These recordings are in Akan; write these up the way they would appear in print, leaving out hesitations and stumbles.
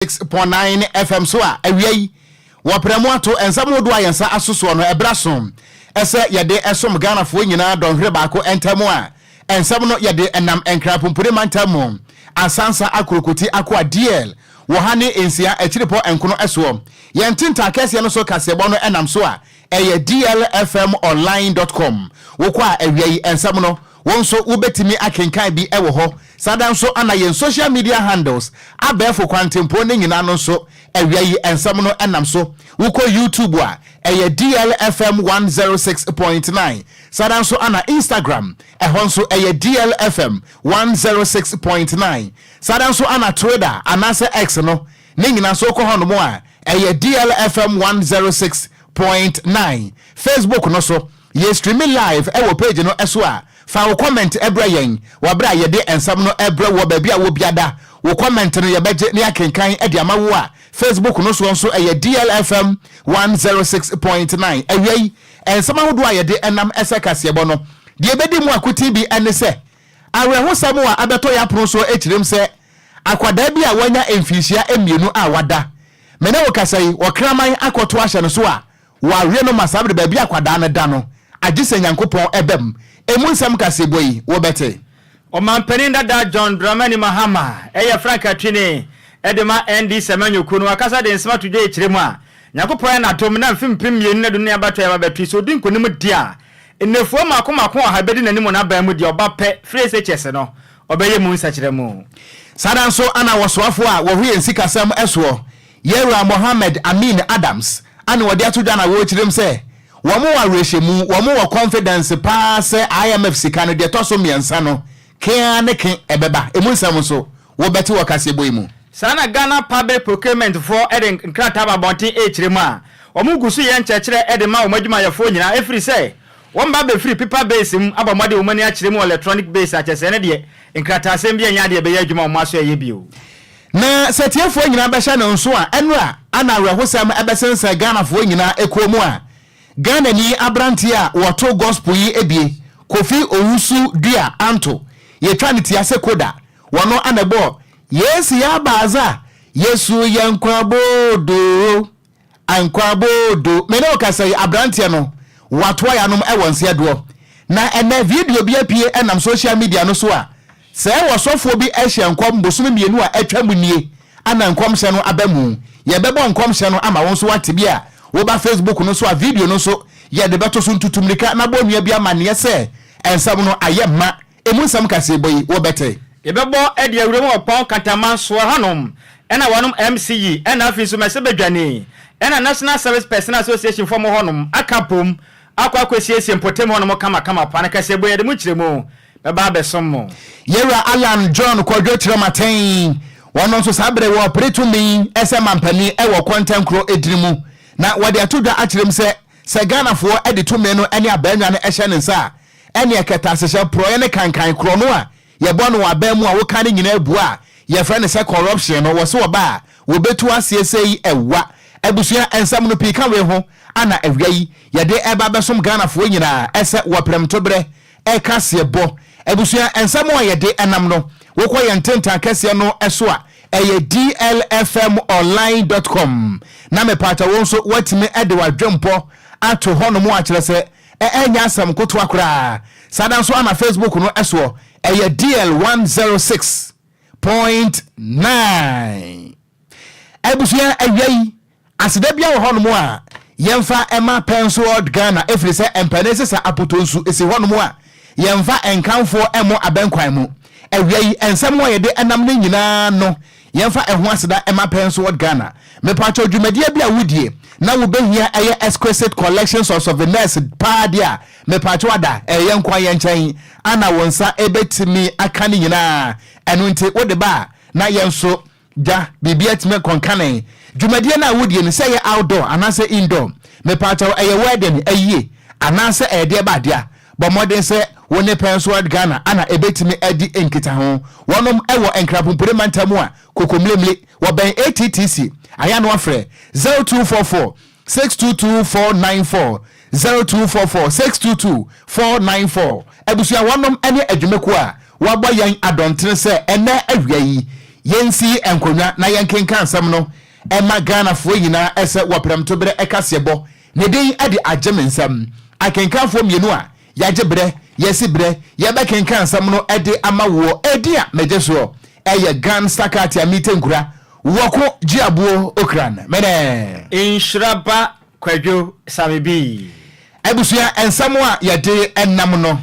6.9 FM so a, awia yi wɔprɛ mu ato nsɛm hodoɔ a yɛn nsa aso soɔ no. Ɛberɛ so ɛsɛ yɛde ɛsom Ghanafoɔ nyinaa dɔnhwere baako ntam a, nsɛm no yɛde ɛnam Nkrapompone mantam mu asansa akorokoti akɔ a DL wɔ ha ne nsia akyiripɔ nkono ɛsoɔ. Yɛn ntentan kɛseɛ no so kaseɛbɔ no ɛnam so a, ɛyɛ dlfmonline.com. Wokɔ a, awia yi nsɛm no wɔn nso wobɛtumi akenkan bi ɛwɔ hɔ. Sada nso ana yɛn social media handles, abɛɛfo kwantempɔn ne nyinaa no nso, awia yi nsɛm no ɛnam so. Wokɔ YouTube a, ɛyɛ DLFM 106.9. Sada nso ana Instagram, ɛhɔ nso ɛyɛ DLFM 106.9. Sada nso ana Twitter anaasɛ X no ne nyinaa nso, wokɔ hɔnom a, ɛyɛ DLFM 106.9. Facebook no so, yɛ streaming live ɛwɔ page no ɛso a, fa wo comment ɛbrɛ yɛn wɔbrɛ a yɛde nsɛm no ɛbrɛ wɔ baabi a wɔ biada. Wo comment no yɛbɛgye ne akenkan ɛde ama wo a, Facebook no soɔ nso ɛyɛ DLFM 106.9. Awia yi nsɛm ahodoɔ a yɛde ɛnam ɛsɛ kaseɛbɔ no deɛ, ɛbɛdi mu akotin bi ɛne sɛ awerɛhosɛm a abɛtɔ yɛ apono so akyerɛm sɛ akwadaa bi a wanya mfinhyia 2 a wada mene wo kasa yi, wɔkraman akɔto ahyɛ no so a wɔawe no ma saa bere baabi akwadaa no da no, agye sɛ Nyankopɔn ɛbɛm. Emu nsɛm kaseɛbɔ yi wɔbɛte. Ɔmampanin dada John Dramani Mahama ɛyɛ frankaatwini ɛde ma NDC amanyɔkuo no, wakasa de nsɛm ato dwa ekyirɛ mu a Nyankopɔn yɛ n'adom na mfe 2010 abatɔ yɛ babɛto yi sɛ ɔdi nkonim di a, nnefuo mmaako mmaako 100 bɛdi n'anim wɔ n'aban mu deɛ, ɔba pɛ firi SHS no ɔbɛyɛ mu nsakyerɛ mu. Sada nso ana wɔsoafoɔ a wɔho yɛn sikasɛm ɛsoɔ, yɛwura Mohammed Amin Adams, ana wɔde ato dwa na wɔrekyerɛm sɛ wɔn wɔ awerɛhyɛmu, wɔn wɔ confidence paa sɛ IMF sika no deɛ ɛtɔ so mmiɛnsa no kea ne ke ɛbɛba. Emu nsɛm nso wɔbɛte wɔ kaseɛbɔ yi mu. Saa na Ghana Public Procurement foɔ de nkrataa ba abɔnten ɛrekyerɛ mu a, wɔn gu so yɛ nkyerɛkyerɛ de ma wɔn adwumayɛfoɔ nyinaa, ɛfiri sɛ wɔn ba bɛfiri paper base mu abɔ mmɔden wɔn ani akyerɛ mu electronic base, akyɛ sɛ ne deɛ nkrataasɛm bi ɛnyɛ adeɛ ɛbɛyɛ adwuma wɔn aso ɛyɛ bio. Na sɛ tiefoɔ nyinaa bɛhyɛ no nso a, ɛno a ana awerɛhosɛm ɛbɛsensɛn Ghanafoɔ nyinaa ekuo mu a, Ghanani aberanteɛ a wɔto gospel yi ebie, Kofi Owusu Dua Anto, yɛtwa ne tia sɛ Koda, wɔno ana bɔ "Yesu Yɛ Abaasa, Yesu Yɛ Nkwa Boodoo, Nkwa Boodoo" mene wo kasa yi, aberanteɛ no watoa yanom ɛwɔ nseɛdoɔ. Na ɛnɛ video bi apue ɛnam social media no so a, sɛ ɛwɔ sɔfoɔ bi ɛhyɛ nkɔm bosome 2 a atwa mu nie, ana nkɔmhyɛ no aba mu. Yɛbɛbɔ nkɔmhyɛ no ama wɔn nso wate bi a, woba Facebook no so a, video no nso yɛde bɛto so. Ntutummirika na bɔ nua bi amanneɛ sɛ ɛnsɛm no ayɛ mma. Emu nsɛm kaseɛbɔ yi wɔbɛte. Yɛbɛbɔ ɛde awura mu ɔpɔn Kantaman soɔ hanom, ɛna wɔnom MCE, ɛna afei nso mɛsɛ badwane, ɛna National Service Personnel Association fɔ mo hɔnom aka bom akɔ akɔsiesie mpɔtam hɔnom kamakama pa no. Kaseɛbɔ yɛde mu kyerɛ mu bɛba abɛsom mo. Yɛwura Alan John Kwadwo Kyerɛmaten, wɔn nso saa bere wɔ pere tumi ɛsɛ mampanin ɛwɔ Kɔntɛnkoro edini mu, na wɔde ato dwa akyerɛ mu sɛ Ghanafoɔ de tumi no ne abɛnwa no ɛhyɛ ne nsa a, ɛne ɛkɛta ahyehyɛ porɔeɛ ne kankan korɔ no a yɛbɔ no wɔ aban mu a woka ne nyinaa bu a yɛfrɛ no sɛ corruption no, wɔ so wɔba a wɔbɛtu aseɛ sɛ yi ɛwa. Abusua, nsɛm no pii ka wei ho ana awia yi yɛde ɛba bɛsom Ghanafoɔ nyinaa ɛsɛ wɔprɛmtoberɛ ɛka seɛ bɔ. Abusua, nsɛm a yɛde ɛnam no, wokɔ yɛn ntentan kɛseɛ no ɛso a, ɛyɛ dlfmonline.com, na mepata wo nso woatumi ɛde wadwempɔ ato hɔnom akyerɛ sɛ ɛnyɛ asɛm kotoa koraa. Saa da nso ama Facebook no ɛsoɔ ɛyɛ DL 106.9. Abusua, awia yi aseda bia wɔ hɔnom a yɛmfa ɛma Pensword Ghana, ɛfiri sɛ mpɛne sesa apoto nso ɛsi hɔnom a yɛmfa nkamfoɔ ɛmmɔ abɛnkwan mu. Awia yi nsɛm a yɛde ɛnam no nyinaa no, yɛmfa ɛho aseda ɛma Pensword Ghana. Mepatwɛ, dwumadie bi a wodie na wobɛhia ɛyɛ exquisite collections of souvenirs paa deɛ a, mepatwɛ, ada ɛyɛ nkwa yɛn nkyɛn ana wɔn nsa ɛbɛtumi aka ne nyinaa. Ɛno nti wode ba a, na yɛn nso gya biribi atumi kɔnkane dwumadie no a wodie no, sɛ ɛyɛ outdoor anaasɛ indoor, mepatwɛ, ɛyɛ wedding ayie anaasɛ ɛyɛ deɛ ba adeɛ a, bɔ mmɔden sɛ wo ne Pensword Ghana ana ɛbɛtumi adi nkita ho. Wɔnom ɛwɔ Nkrapompore mantam a Kokomlemle, wɔbɛn ATTC. Ayɛ no afrɛ 0244 622 494, 0244 622 494. Abusua, wɔnom ne adwumakuo a wɔabɔ yɛn adɔntene sɛ ɛnɛ awia yi. Yɛnsi nkonnwa na yɛnkenkan nsɛm no ɛma Ghanafoɔ nyinaa ɛsɛ wɔ prɛmtoberɛ ɛkaseɛbɔ. Ne din de agye me nsam. Akenkanfoɔ mmienu a yɛagye berɛ, yɛasi berɛ, yɛbɛkenkan nsɛm no de ama woɔ. Edin a megye soɔ ɛyɛ Gan Sakati Amite Nkura Wɔko Gyeabuo Okran. Mene. Nhyira ba Kwadwo Same-Bii. Abusua nsɛm a yɛde nam no,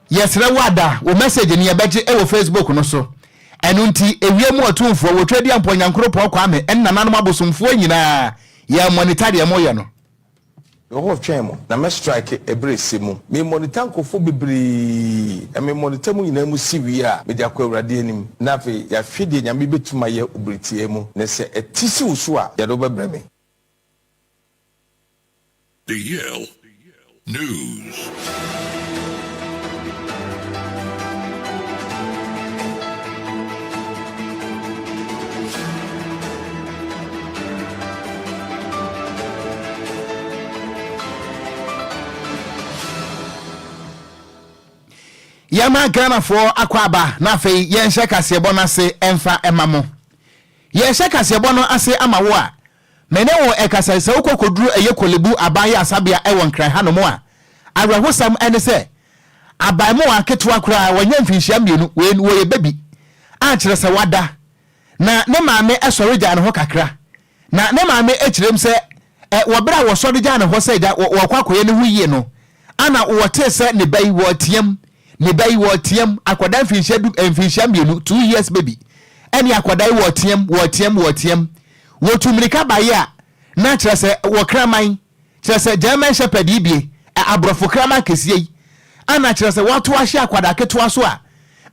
yɛsrɛ wo ada wo message no yɛbɛgye wɔ Facebook no so. Ɛno nti ewiem atumfoɔ, Wɔtwadiampɔ Nyankoropɔn Kwame ne nananom abosomfoɔ nyinaa yɛ monitor deɛ moyɛ no. Mewɔ hɔ retwɛn mo, na mɛ strike ɛberɛ ɛsɛ mu. Me monitor nkorɔfoɔ bebree, na me monitor mo nyinaa mu si wie a, mede akɔ Awurade anim, na afei yɛahwɛ deɛ Nyame bɛtum ayɛ wɔ bere tiaa mu, na sɛ ɛte si wo so a, yɛde wo bɛbrɛ me. DL News. Yɛma Ghanafoɔ akɔ aba na afei yɛnhyɛ kaseɛbɔ no ase mfa ma mo. Yɛrehyɛ kaseɛbɔ no ase ama wo a, Me ne wo rekasa yi, sɛ wokɔ kɔduru ɛyɛ Korle-Bu aban ayaresabea ɛwɔ Nkran hanom a, awerɛhosɛm ne sɛ, abaemmoa ketewa koraa, wanya mfinhyia mmienu, wei no wɔyɛ baby, a kyerɛ sɛ wada, na ne maame sɔre gyaa ne hɔ kakra, na ne maame kyerɛm sɛ ɛ, wɔ berɛ a wɔsɔre gyaa ne hɔ sɛ agya wɔrekɔ akɔyɛ ne ho yie no, ana wɔtee sɛ ne ba yi wɔreteam, Ne ba yi wɔreteam, akwadaa mfinhyia du mfinhyia mmienu, 2 years baby, ɛne akwadaa yi wɔreteam, wɔreteam, wɔreteam. Wɔtu mmirika baeɛ a, na kyerɛ sɛ wɔ kraman, kyerɛ sɛ German Shepherd yi bie, aborɔfo kraman kɛseɛ yi, ana kyerɛ sɛ wɔato ahyɛ akwadaa ketewa so a,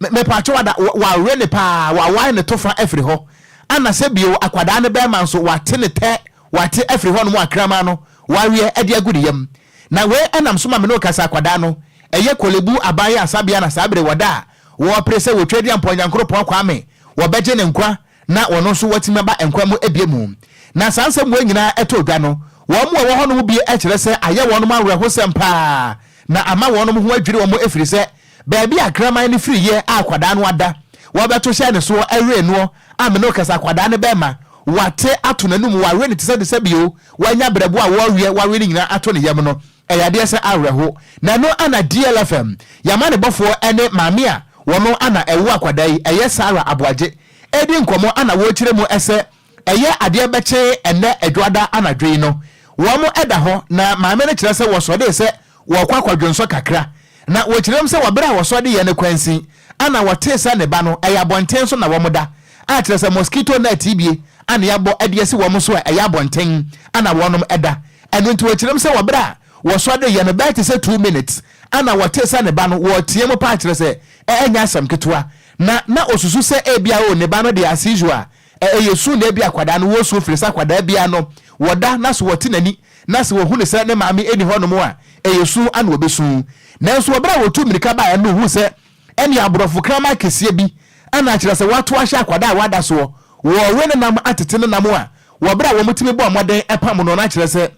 mepaakyɛw ada, wɔawe ne paa, wɔawae ne tofa afiri hɔ, ana sɛ bio akwadaa no bɛrima nso wɔate ne tɛ, wɔate afiri hɔ nom a kraman no wɔaweɛ de agu ne yam. Na wei nam so ma me ne wo kasa akwadaa no, ɛyɛ Korle-Bu aban ayaresabea na saa bere wɔda a wɔrepere sɛ wɔtwa dua mpɔ Nyankoropɔn Kwame wɔbɛgye ne nkwa na wɔno nso watumi aba nkwa mu abie mu. Na saa nsɛm wei nyinaa ɛtɔ dwa no, wɔn a ɛwɔ hɔ nom bi kyerɛ sɛ ayɛ wɔnom awerɛhosɛm paa na ama wɔnom ho adwiri wɔn ɛfiri sɛ baabi a kraman no firi yɛ a akwadaa no ada wɔbɛto hyɛɛ ne soɔ ɛwee noɔ a me ne wo kasa akwadaa no bɛɛma wate ato n'anum wawe no te sɛ de sɛ bio wanya brɛbo a wɔreweɛ wawe no nyinaa ato ne yam no ɛyɛ adeɛ sɛ awerɛho. Na ɛno ana DLFM, y'amanebɔfoɔ ne maame a wɔno ana ɛwo akwadaa yi, ɛyɛ Sarah Aboagye, redi nkɔmmɔ ana wɔrekyerɛ mu sɛ ɛyɛ adeɛ bɛkye ɛnnɛ Adwoada anadwo yi no wɔn da hɔ na maame no kyerɛ sɛ wɔsɔdee sɛ wɔrekɔ akɔdwonsɔ kakra na wɔkyerɛ mu sɛ wɔ berɛ a wɔsɔdeeɛ no kwansin ana wɔtee sɛ ne ba no ɛyɛ abɔnten so na wɔn da a kyerɛ sɛ mosquito net yi bie ana yɛabɔ de asi wɔn so a ɛyɛ abɔnten ana wɔnom da. Ɛno nti wɔkyerɛm sɛ wɔ berɛ a wɔsɔre yɛ no bɛyɛ te sɛ 2 minutes ana wɔtee sɛ ne ba no wɔretea mu paa kyerɛ sɛ ɛnyɛ asɛm ketewa na na ɔsusu sɛ ebia o ne ba no deɛ as usual ɛyɛ su na ebia akwadaa no wɔresu firi sɛ akwadaa biara no wɔda na so wɔte n'ani na sɛ wɔhu no sɛ ne maame ɛni hɔnom a ɛyɛ su ana wɔbɛsu. Nanso wɔ berɛ a wɔtu mmirika baeɛ no wɔhuu sɛ ɛne aborɔfo kraman kɛseɛ bi ana kyerɛ sɛ wɔato ahyɛ akwadaa a wada soɔ, wɔrewe ne nam atete ne nam a wɔ berɛ a wɔtumi bɔɔ mmɔden pam no na kyerɛ sɛ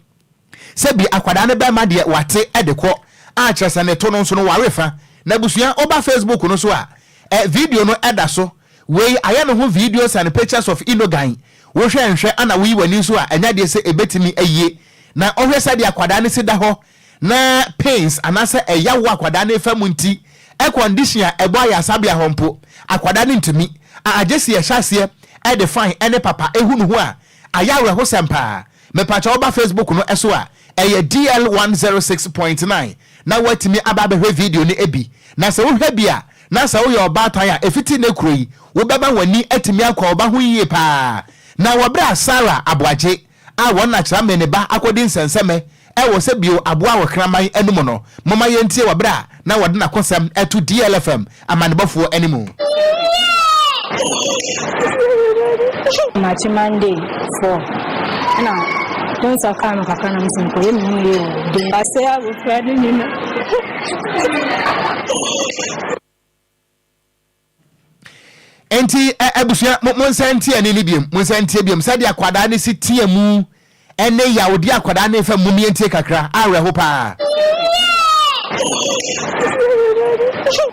sɛbi akwadaa no bɛrima deɛ wate de kɔ a kyerɛ sɛ ne to no nso no wawe fa. Na abusua woba Facebook no so a ɛ video no da so wei ayɛ ne ho videos and pictures of Inogan wohwɛ nhwɛ ana woyi w'ani nso a ɛnyɛ adeɛ sɛ ɛbɛtumi ayie na ɔhwɛ sɛdeɛ akwadaa no si da hɔ na pains anaasɛ ɛyaw a akwadaa no refa mu nti, air condition a ɛbɔ ayaresabea hɔ mpo, akwadaa no ntumi. A Agye sɛ yɛhyɛ aseɛ de fine ne papa hu ne ho a, ayɛ awerɛhosɛm paa. Mepakyɛ woba Facebook no so a, ɛyɛ DL 106.9 na woatumi aba abɛhwɛ video no bi. Na sɛ wohwɛ bi a, na sɛ woyɛ ɔbaatan a, ɛfiti nnɛ kuro yi, wobɛma w'ani atumi akɔ wo ba ho yie paa. Na wɔ berɛ a Sarah Aboagye a wɔn na kyerɛ ne ba akɔdi nsɛnsɛmɛ wɔ sɛ bio aboa wɔ kraman anum no, momma yɛntie wɔ berɛ a na wɔde n'akosɛm to DLFM amanebɔfoɔ anim. Makye Monday 4 ɛna me nsa kaa no kakra na mesi nkɔyɛ me ho yie wɔ den. Asɛ abɔfra no nyina. Enti abusua, mo monsan ntie ɛne no biom, monsan ntie biom sɛdeɛ akwadaa no si teɛ mu ɛne yawdeɛ akwadaa no refa mu mmientie kakra, awerɛho paa.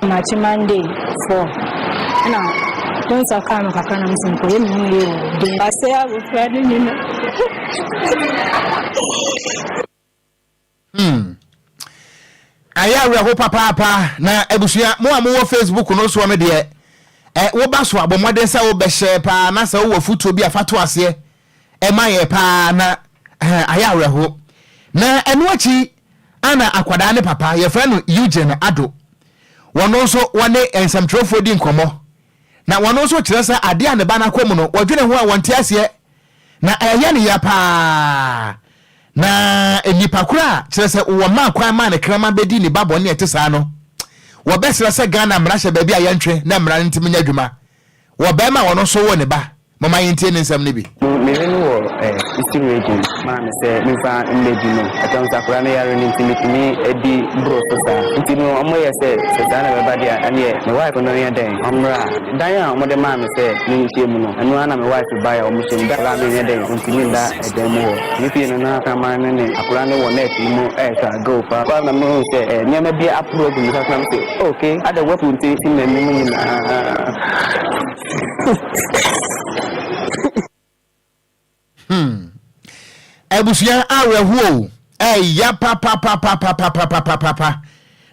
Makye Monday 4 ɛna. Dwonsɔ kaa me kakra na mese mekɔyɛ me ho yie wɔ den. Wasɛe abɔfra no nyina. Hmm. Ayɛ awerɛho papaapa na abusua mo a mowɔ Facebook no soɔ no deɛ ɛ woba so a bɔ mmɔden sɛ wobɛhyɛ paa na sɛ wowɔ fotuo bi a fa to aseɛ ɛma yɛ paa na ayɛ awerɛho na ɛno akyi ana akwadaa ne papa yɛfrɛ no Eugene Ado wɔn nso wɔne nsɛmtwerɛfoɔ di nkɔmmɔ na wɔn nso kyerɛ sɛ adeɛ a ne ba no akɔ mu no wɔdwene ho a wɔnte aseɛ Na ɛyɛ no ya paa. Na nnipa koro a kyerɛ sɛ wɔmaa kwan maa ne kraman bɛdii ne ba bɔne a ɛte saa no, wɔbɛsrɛ sɛ Ghana mmara hyɛ baabi a yɛntwe na mmara no ntumi nyɛ adwuma wɔ barima a ɔno nso woo ne ba. Momma yɛntie ne nsɛm no bi. Me yere no wɔ Eastern Region maa me sɛ memfa mmɛdi no. Ɛtɔ nso akwadaa no yare no nti metumi di boro so saa. Nti no wɔyɛ sɛ sɛ saa na ɛbɛba deɛ a ɛneɛ me wife no nyɛ dɛn ɔmmra. Dan a wɔde maa me sɛ menhyɛ mu no, ɛno ara na me wife bae a wɔhyɛ mu. Da koraa menyɛ dɛn, ontumi nda dan mu hɔ. Me fie no, na kraman no ne akwadaa no wɔ net no mu restruggle paa. Ɛhɔ ara na mehuu sɛ nneɛma bi aporo agu me nsa so na mese, Okay, adɛn woafu nti si m'anim nyinaa? Hmm. Abusua awerɛhoɔ o, ɛya papapapapapapapapa.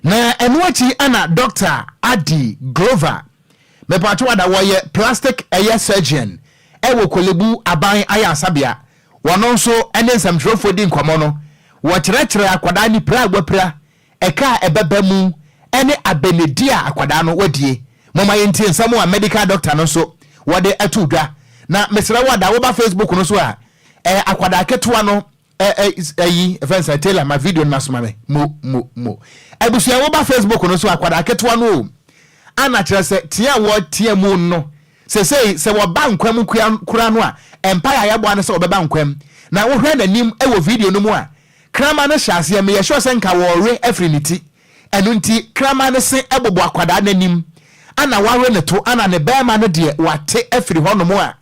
Na ɛno akyi ɛna Dr. Adi Glover, mepatwo ada wɔyɛ plastic ɛyɛ surgeon ɛwɔ Korlebu aban ayaresabea. Wɔno nso ɛne nsɛmtwerɛfoɔ di nkɔmmɔ no, wɔkyerɛkyerɛ akwadaa ne pira a wapira ɛka a ɛbɛba mu ne abɛnedi a akwadaa no wadie. Momma yɛntie nsɛm a medical doctor no nso wɔde ato dwa. Na mesrɛ wo ada woba Facebook no so a, eh, akwadaa ketewa no eh, eh, ayi, ɛfɛn sɛ Taylor ma video no na soma me. Mo, mo, mo. Abusua woba Facebook no so akwadaa ketewa no o. Ana kyerɛ sɛ tea a wɔteɛ mu no, sesei sɛ wɔba nkwa mu kura no a, mpaeɛ a yɛbɔ ano sɛ wɔbɛba nkwa mu. Na wohwɛ n'anim wɔ video no mu a, Kraman no hyɛ aseɛ, meyɛ sure sɛ nka wɔrewe afiri ne ti. Ɛno nti kraman no se bobɔ akwadaa no anim ana wawe ne to ana ne barima no deɛ wate afiri hɔnom a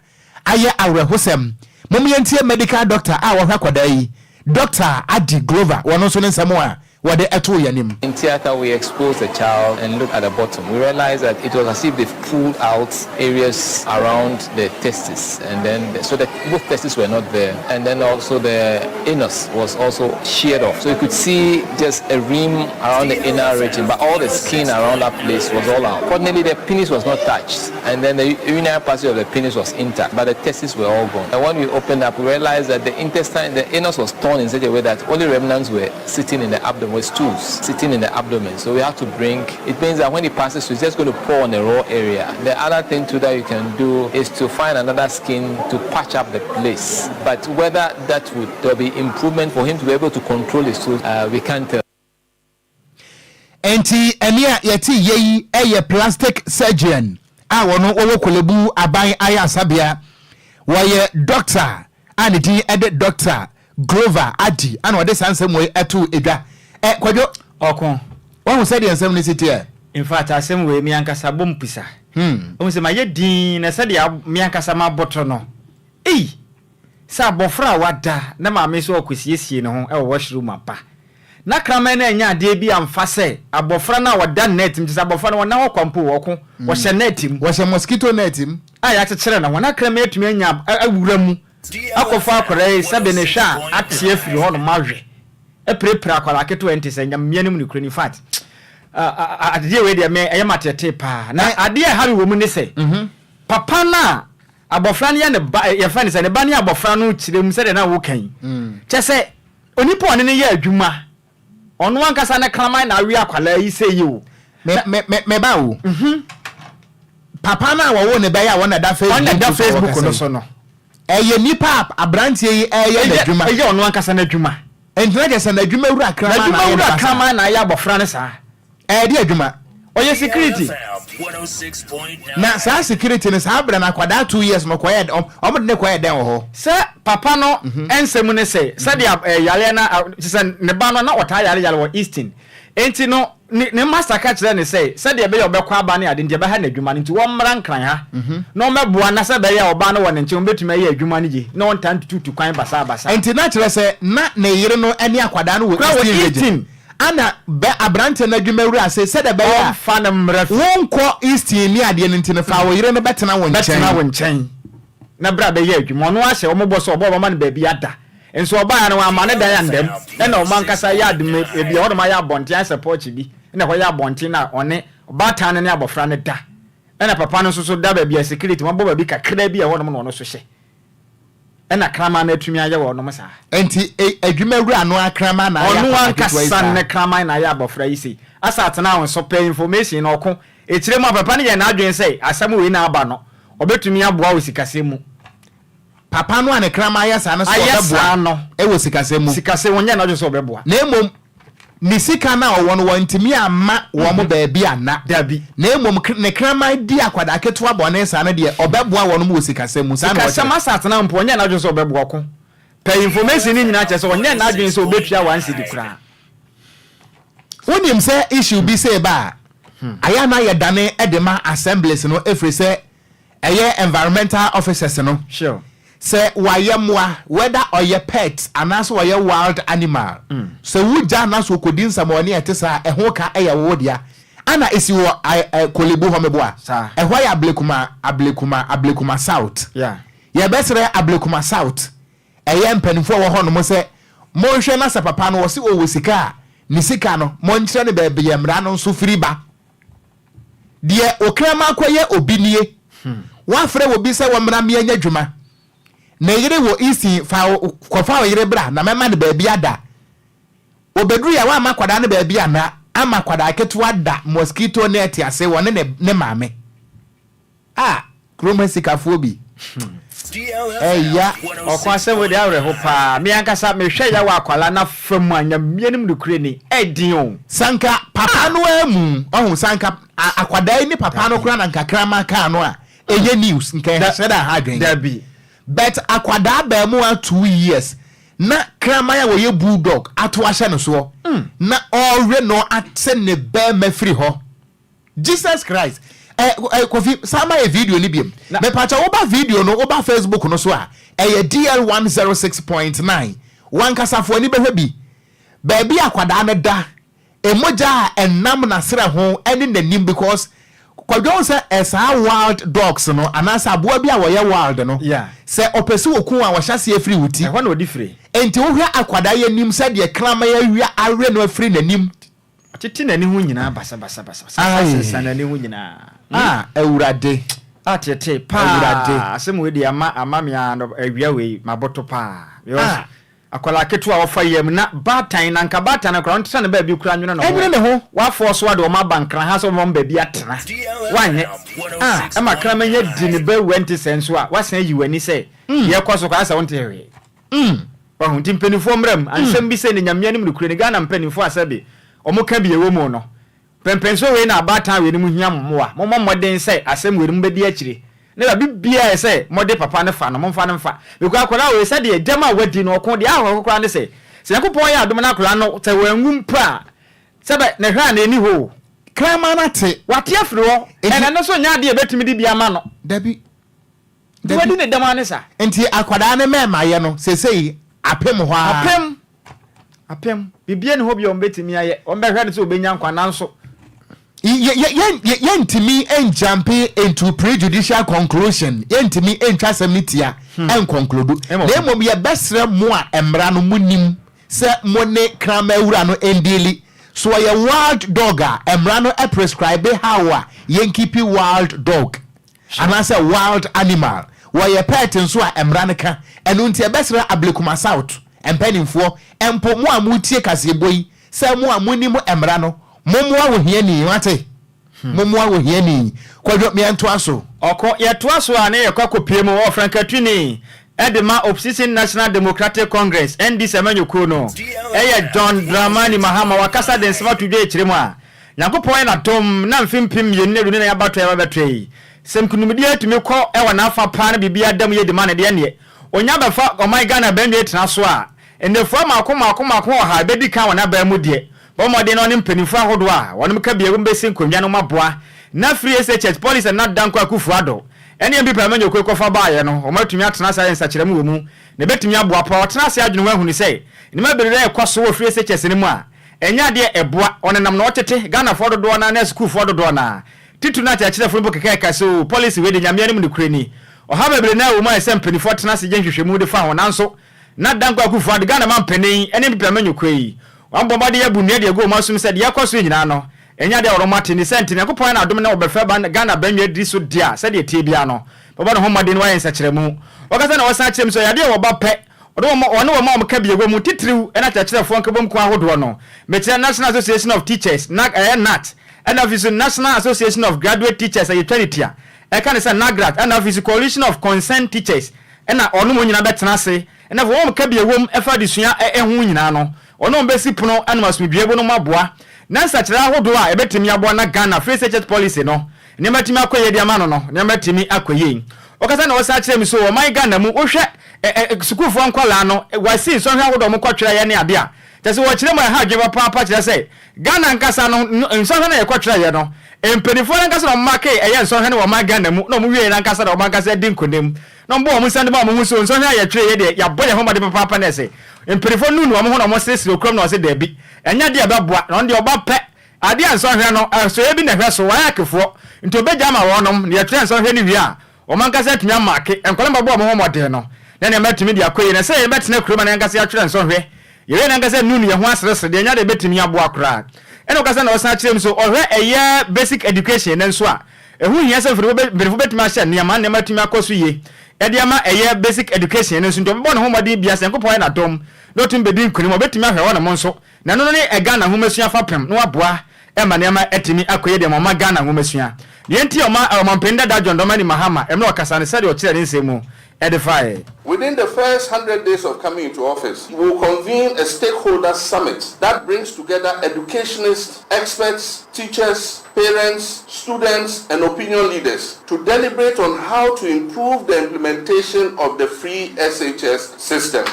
ayɛ awerɛhosɛm. Mom yɛntie medical doctor a ɔhwɛ akwadaa yi, Doctor Adi Glover, wɔno nso ne nsɛm a wɔde too yɛn anim. In theatre we exposed the child and looked at the bottom. We realized that it was as if they've pulled out areas around the testes and then the, so that both testes were not there and then also the anus was also sheared off. So you could see just a rim around the inner region, but all the skin around that place was all out. Fortunately, the penis was not touched, and then the urinary passage of the penis was intact, but the testes were all gone. And when we opened up, we realized that the intestine, the anus was torn in such a way that only remnants were sitting in the abdomen, with stools sitting in the abdomen. So we have to bring, it means that when it passes, it's just going to pour on the raw area. The other thing too that you can do is to find another skin to patch up the place. But whether that would, there'll be improvement for him to be able to control his stools, uh, we can't tell. Enti ɛne a yɛte yɛ yi yɛ plastic surgeon a wɔno wɔwɔ Korlebu aban ayaresabea. Wɔyɛ doctor a ne din de Doctor Glover Adi ana ɔde saa nsɛm wei ɛtoo edwa. Ɛ Kwadwo. Ɔko. Wahu sɛdeɛ nsɛm no si teɛ? In fact asɛm wei me ankasa bɔ mu pisa. Hmm. Wohu sɛ mayɛ dinn na sɛdeɛ me ankasa maboto no. Ei! Sɛ abɔfra a wada na maame sɛ ɔrekɔsiesie ne ho wɔ washroom aba, na kraman no annya adeɛ bi amfa sɛ abɔfra no a ɔda net mu, kyerɛ sɛ abɔfra no ɔnna hɔ kwa mpo o, ɔko, ɔhyɛ net mu. Wɔhyɛ mosquito net mu. A yɛakyekyere ne ho, na kraman atumi anya awura mu akɔfa akwadaa yi sɛbe ne hwɛ a ate afiri hɔnom awe, apirapira akwadaa ketewa yi nte sɛ nyamea no mu nokorɛ ni. In fact, adeɛ wei deɛ me ɛyɛ me ateetee paa. Na adeɛ a ɛha me wɔ mu ne sɛ, papa no a Abɔfra no yɛ ne ba, yɛfrɛ no sɛ ne ba ne abɔfra no kyerɛ mu sɛdeɛ na woka yi. Kyɛ sɛ onipa a ɔne no yɛ adwuma, ɔno ankasa ne kraman na awe akwadaa yi sɛ yi o. Me me me me ba o. Mhm. Papa no a wɔwoo ne ba yi a wɔn na ɛda Facebook Ɔno na ɛda Facebook no so no. Ɛyɛ nipa a aberanteɛ yi ɛyɛ n'adwuma. Ɛyɛ ɔno ankasa n'adwuma. Nti na kyerɛ sɛ n'adwuma wura kraman na ayɛ ne ba saa. N'adwuma wura kraman na ayɛ abɔfra no saa. Ɛɛde adwuma. Ɔyɛ security. Na saa security no saa berɛ no akwadaa 2 years no ɔkɔyɛ ɔmo de no kɔyɛ dɛn wɔ hɔ? Sɛ papa no nsɛm ne sɛ sɛdeɛ yareɛ no kyerɛ sɛ ne ba no na ɔtaa yare yare wɔ Easton nti no ne ne master ka kyerɛɛ no sɛ sɛdeɛ ɛbɛyɛ ɔbɛkɔ aba ne ade nti ɛbɛha n'adwuma no nti wɔmmra Nkran ha na ɔmmɛboa na sɛ ɛbɛyɛ a ɔbaa no wɔ ne nkyɛn ɔbɛtumi ayɛ adwuma no yie na ɔntaa ntututu kwan basaa basaa. Nti na kyerɛ sɛ na ne yere no ne akwadaa no wɔ Kora wɔ Eastern region Easton. Ana bɛ aberanteɛ no adwuma wura se sɛdeɛ ɛbɛyɛ a Ɔmfa no mmra fie. wonkɔ Easton ne adeɛ no nti no, fa wo yere no bɛtena wo Bɛtena wo nkyɛn. nkyɛn na bra bɛyɛ adwuma. Ɔno ara hyɛ wɔn bɔ sɛ ɔba a ɔbɛma no baabi ada. Nso ɔbaeɛ no wamma ne dan anda mu. Ɛna wɔn ankasa yɛ ade ma baabi a ɛhɔnom ayɛ abɔnten ayɛ sɛ porch bi na ɛhɔ yɛ abɔnten na ɔne ɔbaatan no ne abɔfra no da. Ɛna papa no nso so da baabi a security wɔabɔ baabi kakra bi a ɛhɔnom na ɔno nso hyɛ. Ɛna kraman no atumi ayɛ wɔnom saa. Enti adwuma wura no ara kraman na ayɛ Ɔno akwadaa ketewa yi ankasa saa? ne kraman na ayɛ abɔfra yi sei. Asa atena wo nso pɛ information na ɔko. Ekyire mu a papa no yɛɛ n'adwene sɛ asɛm wei na aba no ɔbɛtumi aboa wɔ sikasɛm mu. Papa no a ne kraman ayɛ saa no sɛ Ayɛ saa ɔbɛboa no. wɔ sikasɛm mu. Sikasɛm ɔnyɛɛ n'adwene sɛ ɔbɛboa. Na mmom ne sika no a ɔwɔ no wantumi amma wɔn baabi anna. Dabi. Na mmom ne kraman di akwadaa ketewa bɔne saa no deɛ, ɔbɛboa wɔnom wɔ sikasɛm mu. Saa na Sikasɛm ɔkyerɛ. asatena mpo, ɔnyɛɛ n'adwene sɛ ɔbɛboa ɔko. Pɛ information no nyinaa kyerɛ sɛ ɔnyɛɛ n'adwene sɛ ɔbɛtua one cedi koraa. Wonim sɛ issue bi sei ba a, ayɛ a na yɛdane de ma assemblies no ɛfiri sɛ ɛyɛ environmental officers no. Sure. Sɛ wayɛ mmoa, whether ɔyɛ pet anaasɛ ɔyɛ wild animal, sɛ wogya no na sɛ ɔkɔdi nsɛmɔne a ɛte saa a, ɛho ka yɛ wo dea. Ana ɛsi wɔ ɛ Korle-Bu hɔ meboa? Saa. Ɛhɔ yɛ Ablekuma, Ablekuma, Ablekuma South. Yeah. Yɛbɛsrɛ Ablekuma South, ɛyɛ mpanimfoɔ a ɛwɔ hɔnom sɛ monhwɛ na sɛ papa no ɔse ɔwɔ sika a, ne sika no monkyerɛ no baabi a mmara no nso firi ba. Deɛ okraman kɔyɛ obi nie. Woafrɛ obi sɛ wɔmmra mmea nyɛ adwuma. Ne yere wɔ Easton, fa wo, kɔfa wo yere bra na mɛma no baabi ada. Ɔbɛduruiɛ a, woamma akwadaa no baabi anna, ama akwadaa ketewa da mosquito net ase, wɔne ne, ne maame. Ah, kurom ha sikafoɔ bi. Ɛya. Ɔko asɛm wei deɛ awerɛho paa. Me ankasa mehwɛ ya wɔ akwalaa no afa mu a Nyame anim nokorɛ ni, ɛden o. Sanka papa no amu ɔho sanka akwadaa yi ne papa no koraa na nka kraman kaa no a ɛnyɛ news nka ɛnhyɛ da ha adwen. Dabi. But akwadaa abaamuwa 2 years na kraman a wɔyɛ bulldog ato ahyɛ no soɔ na ɔrewe no ate ne bɛɛma firi hɔ. Jesus Christ eh, eh, Kofi san ma yɛ video no biom. Mepakyɛ woba video no woba Facebook no so a ɛyɛ DL 106.9 wankasa fo ani bɛhwɛ bi. Baabi a akwadaa no da, emogya a ɛnam n'asrɛ ho ɛne n'anim because Kwadwo wohu sɛ eh, saa wild dogs no anaasɛ aboa bi a wɔyɛ wild no sɛ ɔpɛ sɛ ɔku a ɔhyɛ aseɛ firi wo ti. Ɛhɔ na ɔdi firi. Enti wohwɛ akwadaa yi anim sɛdeɛ kraman awia awe no afiri n'anim. Ɔtete n'ani ho nyinaa basabasabasa, sesa n'ani ho nyinaa. Ah, Awurade. Ah, tete paa. Awurade. Asɛm wei deɛ ama ama me ara no awia wei maboto paa. Because akwadaa ketewa a wɔfa yam na baatan na nka baatan no koraa ɔntena ne baabi koraa nwene ne ho. Ɛnwene ne ho. Wafɔ so ade wɔn aba nkran ha sɛ wɔn baabi atena. Wanyɛ. Ah. Ɛma kraman nya di ne ba wura nti sɛ nso a wasan ayi w'ani sɛ yɛkɔ so koraa sɛ wonte hwee. Wahu? Nti mpaninfoɔ mmra mu. Ansɛm bi sei no Nyame anim nokorɛ ni, Ghana mpaninfoɔ a sɛbe wɔn ka bi ɛwɔ mu no, pɛnpɛnsoɔ wei na abaatan wei no mo hia mo mmoa. Mommɔ mmɔden sɛ asɛm wei no mobɛdi akyire. Na baabi biara a ɛsɛ mode papa no fa no, momfa no mfa. Because akwadaa wei sɛdeɛ gyam a wadi no ɔko, deɛ ahɔho koraa ne sɛ, sɛ Nyankopɔn yɛ adom na akwadaa no sɛ wanwu mpo a, sɛbɛ ne hwɛ a na ɛnni hɔ o. Kraman no ate. Wate afiri hɔ. Enti. And ɛno nso nyɛ adeɛ a yɛbɛtumi de bi ama no. Dabi. Nti wadi ne dɛm ara ne sa. Nti akwadaa no mɛɛmayɛ no sesei apem hɔ ara. Apem! Apem. Biribiara nni hɔ bio a wɔbɛtumi ayɛ. Wɔbɛhwɛ no sɛ ɔbɛnya nkwa nanso. Yɛ yɛ yɛ yɛntumi njumpe into prejudicial conclusion, yɛntumi ntwa asɛm no tia nconclude. Na mmom yɛbɛsrɛ mo a mmara no monim sɛ mo ne kraman wura no ndeali. So ɔyɛ wild dog a, mmara no prescribe how a yɛnkeepi wild dog. Anaasɛ wild animal. Wɔyɛ pet nso a mmara no ka. Ɛno nti ɛbɛsrɛ Ablekuma South mpaninfoɔ, mpo mo a moretie kaseɛbɔ yi, sɛ mo a monim mmara no, mommoa ohiani, moate? Mommoa ohiani. Kwadwo, meɛntoa so. Ɔko, Yɛtoa so a na yɛkɔ akɔpue mu wɔ Frankatuni de ma Opposition National Democratic Congress, NDC amanyɔkuo no, yɛ John Dramani Mahama wakasa de nsɛm ato dwa akyire mu a Nyankopɔn ayɛ no adom na mfe 2024 abatoɔ a ɛba bɛtoa yi, sɛ nkunimdie atumi kɔ wɔ n'afa paa na biribiara da mu yie de ma no deɛ ɛnneɛ ɔnya bɛfa ɔman Ghana abannwa yi tena so a, nnafua mmaako mmaako mmaako ɔha ɛbɛdi kan wɔ n'aban mu deɛ, bɔ mmɔden na ɔne mpanimfoɔ ahodoɔ a wɔnom ka biako bɛsi nkonnwa no aboa na firi SHS Policy a Nana Dankwa Akufo Addo ne NPP amanyɔkuo kɔfa baeɛ no wɔatumi atena ase ayɛ nsakyeramu wɔ mu na ɛbɛtumi aboa paa. Ɔtena ase adwene ho ahunu sɛ nneɛma bebree rekɔ so wɔ free SHS no mu a. Ɛnyɛ adeɛ a ɛboa, ɔnenam na ɔtete Ghanafoɔ dodoɔ no ara ne asukuufoɔ dodoɔ no ara, titiriw no akyerɛkyerɛfoɔ no mpo kekae sɛ oo policy wei deɛ Nyame anim nokorɛ ni. Ɔhaw bebree no ara wɔ mu a ɛsɛ sɛ mpaninfoɔ tena ase yɛ nhwehwɛmu de fa ho nanso na Dankwa Akufo-Addo, Ghana manpanin ne NPP amanyɔkuo yi, wɔabɔ mmɔden abu nnua de agu wɔn asom sɛ deɛ ɛrekɔ so yi nyinaa no ɛnyɛ adeɛ a wɔn ate ne sɛ nti Nyankopɔn ayɛ no adom na wɔbɛfa ba Ghana bannwa adi so deɛ a sɛdeɛ ɛteɛ biara no bɛbɔ ne ho mmɔden na wɔayɛ nsakyeramu. Ɔkasa na wɔsan kyerɛ mu sɛ ɔyɛ adeɛ a wɔba pɛ Ɔne wɔn ɔne wɔn a wɔka bi wɔ mu titiriw ne akyerɛkyerɛfoɔ nkabom kuo ahodoɔ no, mekyerɛ National Association of Teachers, nag, ɛyɛ nat, ɛna afei nso National Association of Graduate Teachers a yɛtwa ne ti a, ɛka ne sɛ NAGRAT, ɛna afei nso Coalition of Concerned Teachers, ɛna ɔne wɔn nyinaa bɛtena ase, ɛna afei wɔn a wɔka bi wɔ mu ɛfa adesua ɛ ho nyinaa no, ɔne wɔn bɛsi pono anom asomdwoeɛ bo no mu aboa na nsakyeraɛ ahodoɔ a ɛbɛtumi aboa na Ghana Free SHS Policy no nneɛma atumi akɔ yie de ama no no, nneɛma atumi akɔ yie. Ɔkasa na ɔsan kyerɛ me so wɔ ɔman Ghana mu, wohwɛ ɛ ɛ sukuufoɔ nkwadaa no, wɔasi nsɔhwɛ ahodoɔ a wɔkɔtwerɛeɛ ne adeɛ a, kyerɛ sɛ wɔkyerɛ mu a ɛha adwene papaapa kyerɛ sɛ Ghana ankasa no, nsɔhwɛ no a yɛkɔtwerɛeɛ no, mpanimfoɔ no ankasa na wɔmakee ɛyɛ nsɔhwɛ no wɔ ɔman Ghana mu na wɔwieeɛ no ankasa na wɔn ankasa adi nkonim na wɔbɔ wɔn nsa de ma wɔn ho so nsɔhwɛ a yɛtwerɛeɛ deɛ yɛabɔ yɛn ho mmɔden papaapa na ɛsɛ mpanimfoɔ nunu wɔn ho na wɔseresere okuram na wɔse daabi ɛnyɛ adeɛ a ɛbɛboa na ɔno deɛ ɔba pɛ Adeɛ a nsɔhwɛ no, ɛsoɛ bi na ɛhwɛ so, wɔayɛ akefoɔ, nti wɔbɛgya ama wɔnom, na yɛtwerɛ nsɔhwɛ no wie a, wɔn ankasa atumi amaake, nkwadaa no bɛbɔ wɔn ho mmɔden no, na nneɛma atumi de akɔ yie, na sɛ yɛbɛtena kurom a na yɛn ankasa yɛatwerɛ nsɔhwɛ, yɛwie na yɛn ankasa nunu yɛn ho aseresere deɛ, ɛnyɛ adeɛ a ɛbɛtumi aboa koraa. Ɛna ɔkasa na ɔsan kyerɛ mu nso, ɔhwɛ ɛyɛ basic education no nso a, ɛho hia sɛ mpanimfoɔ bɛtumi ahyɛ nneɛma, na nneɛma atumi akɔ so yie de ama ɛyɛ basic education no nso, nti ɔbɛbɔ ne ho mmɔden biara sɛ Nyankopɔn ayɛ no adom na ɔtumi bɛdi nkunim, ɔbɛtumi ahwɛ hɔnom nso. Na ɛno no ne Ghana nwomasua fapem na waboa ma nneɛma atumi akɔ yie de ama ɔman Ghana nwomasua. Deɛ nti a ɔma Ɔmanpanin dada John Dramani Mahama mmerɛ ɔkasa no sɛdeɛ ɔkyerɛɛ ne nsɛm mu de faeɛ. Within the first 100 days of coming into office, we will convene a stakeholder summit that brings together educationists, experts, teachers, parents, students, and opinion leaders to deliberate on how to improve the implementation of the free SHS system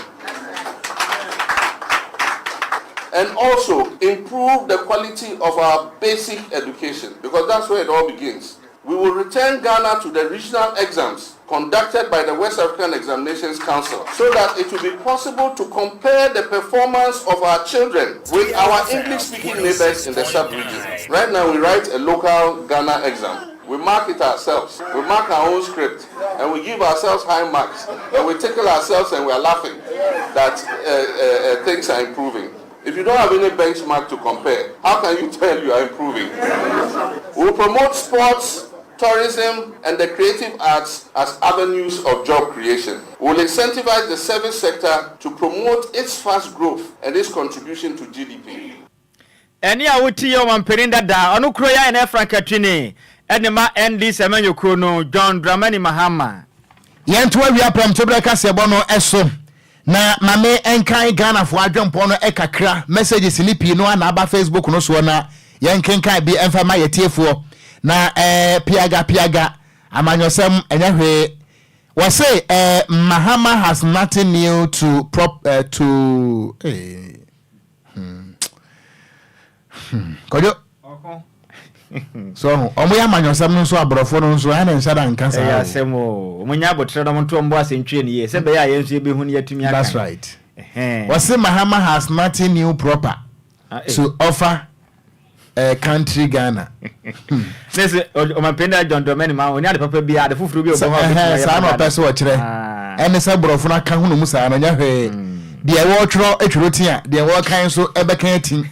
and also improve the quality of our basic education because that's where it all begins. We will return Ghana to the regional exams conducted by the West African Examinations Council so that it will be possible to compare the performance of our children with our English-speaking neighbors in the sub-region. Right now we write a local Ghana exam. We mark it ourselves. We mark our own script and we give ourselves high marks and we tickle ourselves and we are laughing that uh, uh, uh, things are improving. If you don't have any benchmark to compare, how can you tell you are improving? We will promote sports, tourism, and the creative arts as avenues of job creation. We will incentivize the service sector to promote its fast growth and its contribution to GDP. Ɛnne a wote yɛ ɔmanpanin dada a ɔno kuro yi ayɛ no frankatuni de ma NDC amanyɔkuo no, John Dramani Mahama. Yɛnto awia prɛmtoberɛ kaseɛbɔ no so na ma me nkan Ghanafoɔ adwempɔ no kakra, messages no pii no ara na aba Facebook no soɔ na yɛnkenkan bi mfa ma yɛtiefoɔ na eh, piaga piaga amanyɔsɛm ɛnyɛ hwee. Wɔse eh, Mahama has nothing new to prop eh, to eh. Hmm. Hmm. Kwadwo. So ɔho ɔmo yɛ amanyɔsɛm no nso aborɔfo no nso ɛna nhyɛ da nka saa. Ɛyɛ asɛm o. Ɔmo nya abotrɛ na ɔmo nto ɔmo bo ase ntwerɛ no yie sɛ bɛyɛ a yɛn nso yɛbɛhu na yɛatumi aka. That's right. Wɔse Mahama has nothing new proper ah, eh. to offer uh, country Ghana. Hmm. Ne sɛ ɔmampanin da John Dramani ma ɔni ade papa bi ade foforɔ bi a ɔbɛhu a ɔbɛtumi ayɛ saa na ɔpɛ sɛ ɔkyerɛ ah. ɛne sɛ borɔfo no aka ho no mu saa no nyɛ hwee hmm. deɛ wɔtwerɛ twerɛ ti a deɛ wɔkan nso ɛbɛka ati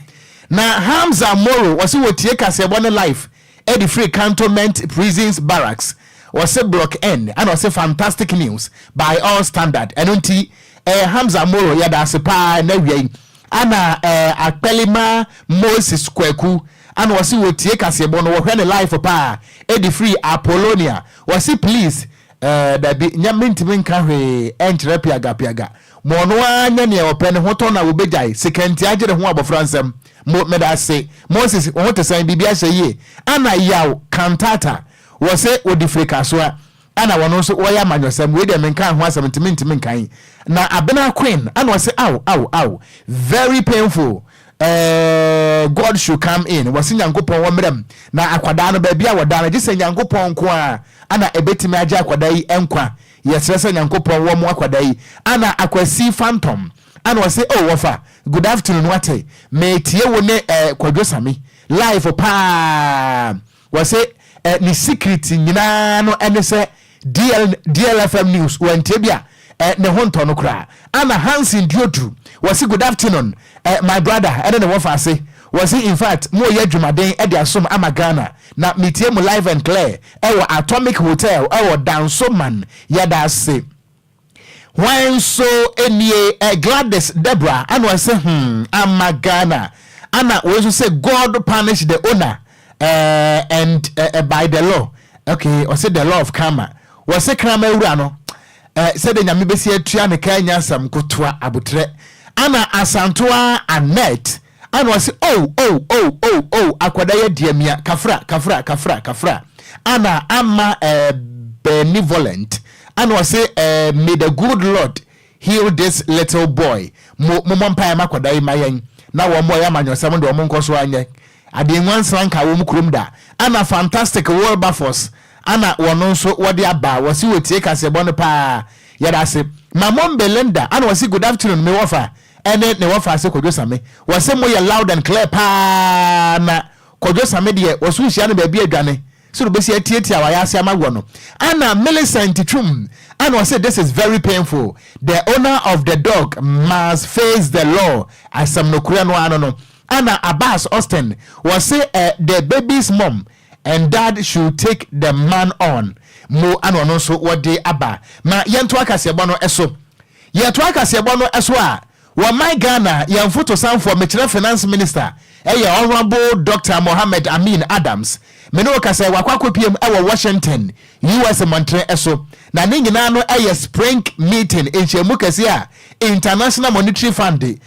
na Hamza Moro wɔse wɔtie kaseɛbɔ ne life ɛde firi Cantonment Prisons Barracks wɔse Block N ɛna ɔse fantastic news by all standard ɛno nti eh, Hamza Moro yɛda ase paa ɛna awia yi Ana eh Akpelima Moses Kwaku ana ɔse wɔtie kaseɛbɔ no wɔhwɛ ne life paa ɛdi firi Apollonia ɔse please eh dabi nyɛ mentimi nka hwee ɛnkyerɛ piaga piaga ma ɔno ara nyɛ neɛ ɔpɛ ne ho tɔ no a wɔbɛgyae sikantia agye ne ho abɔfra nsam mo medase Moses wo ho te sɛn biribi ahyɛ yie ana Yaw Kantata wɔse wɔdi firi Kasoa Ɛna wɔn nso wɔyɛ amanyɔsɛm, wei deɛ menkaa ho asɛm nti mentumi nkan. Na Abena Queen ɛna ɔse aw aw aw very painful eh, God should come in, wɔse Nyankopɔn wɔmmra mu na akwadaa no baabi a wɔda no gye sɛ Nyankopɔn nko ara ana ɛbɛtumi agye akwadaa yi nkwa, yɛsrɛ sɛ Nyankopɔn wɔmmoa akwadaa yi. Ana Akwasi Phantom. Ana ɔse oh wɔfa good afternoon wate metie wo ne eh, Kwadwo Sami live paa. Wɔse eh, ne secret nyinaa no ɛne sɛ DL, DLFM news wantie bi a eh, ne ho ntɔ no koraa. Ana Hansen Duodu wɔse good afternoon eh, my brother ɛne ne wɔfa ase. Wɔse in fact mo yɛ adwumaden ɛde asom ama Ghana na metie mo live and clear ɛwɔ Atomic Hotel ɛwɔ Dansoman. Yɛda ase. Hwan nso nie eh, Gladys Deborah ana ɔse hmm ama Ghana ana wei nso sɛ God punish the owner eh, and eh, by the law okay ɔse the law of karma wɔse krama wura no eh, sɛdeɛ Nyame bɛsi atua ne ka anya asɛm kotoa abotrɛ ana Asantoa Annette Ana ɔse oh oh oh oh oh akwadaa yi adi amia kafra kafra kafra kafra ana ama eh benevolent ana ɔse eh may the good Lord heal this little boy mo momɔ mpaeɛ ma akwadaa yi ma yɛn na wɔn ɔyɛ amanyɔsɛm de wɔn nkɔ so anyɛ adeɛ nwansena nka wɔn kurom da ana fantastic Wilberforce ana wɔn nso wɔde aba wɔse wɔtie kaseɛbɔ no paa yɛda ase ma mom Belinda ana ɔse good afternoon me wɔfa ɛne ne wɔfaase Kwadwo Same. Wɔse mo yɛ loud and clear paa na Kwadwo Same deɛ wɔse wohyia no baabi adwane sɛ obɛsi atiatia wayɛ ase ama wɔ no. Ana Millicent Twum ana ɔse this is very painful the owner of the dog must face the law asɛm nokorɛ no ano no. Ana Abbas Austin wɔse eh, the baby's mom and dad should take the man on mo ana ɔno nso wɔde aba. Ma yɛnto akaseɛbɔ no so. Yɛtoa kaseɛbɔ no so a, wɔ man Ghana yɛn mfotosanfoɔ, mekyerɛ Finance Minister, ɛyɛ Honourable Doctor Mohammed Amin Adams. Me ne wo kasa yi, wakɔ akɔpiem wɔ Washington, US mmɔntene so. Na ne nyinaa no yɛ Spring Meeting, nhyiamu kɛseɛ a International Monetary Fund ne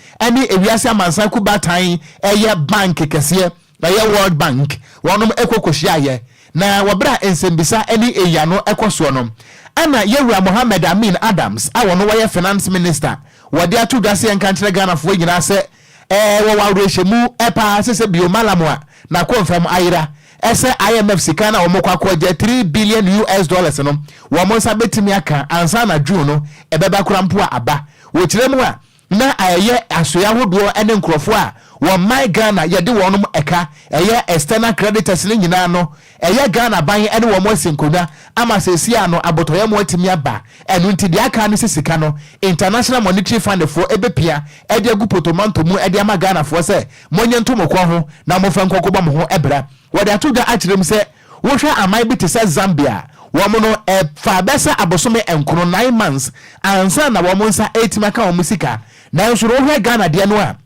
ewiase amansan kubaatan ɛyɛ bank kɛseɛ Ɛyɛ World Bank wɔnom kɔ kɔhyiaeɛ, na wɔ berɛ a nsɛmbisa ne nyiano kɔ soɔ no, ɛna Yɛwura Mohammed Amin Adams a ɔno ɔyɛ Finance Minister wɔde ato dwa sɛ yɛnka nkyerɛ Ghanafoɔ nyinaa sɛ ɛɛ wɔwɔ awerɛhyɛmu paa sɛ sɛ bio Mallam a n'akomfam ayera sɛ IMF sika no a wɔkɔ akɔgye 3 billion US dollars no wɔn nsa bɛtumi aka ansa na June no ɛbɛba koraa mpo a aba. Wɔkyerɛ mu a na ɛyɛ asoeɛ ahodoɔ ne nkorɔfoɔ a wɔn man Ghana yɛde wɔnom ɛka, ɛyɛ external creditors no nyinaa no, ɛyɛ Ghana aban ne wɔn asi nkonnwa ama seesei ano abotɔyam atumi aba. Ɛno nti deɛ aka ne sɛ sika no International Monetary Fund foɔ ɛbɛpia de agu potomanto mu de ama Ghanafoɔ sɛ monyɛ nto mo kɔn ho na momfa nkɔkɔbɔ mo ho bra. Wɔde ato dwa akyerɛ mu sɛ Wohwɛ aman bi te sɛ Zambia a, wɔn no, ɛfaa bɛsɛ abosome nkono, nine months, ansa na wɔn nsa retumi aka wɔn sika. Nanso no, wohwɛ Ghana deɛ no a,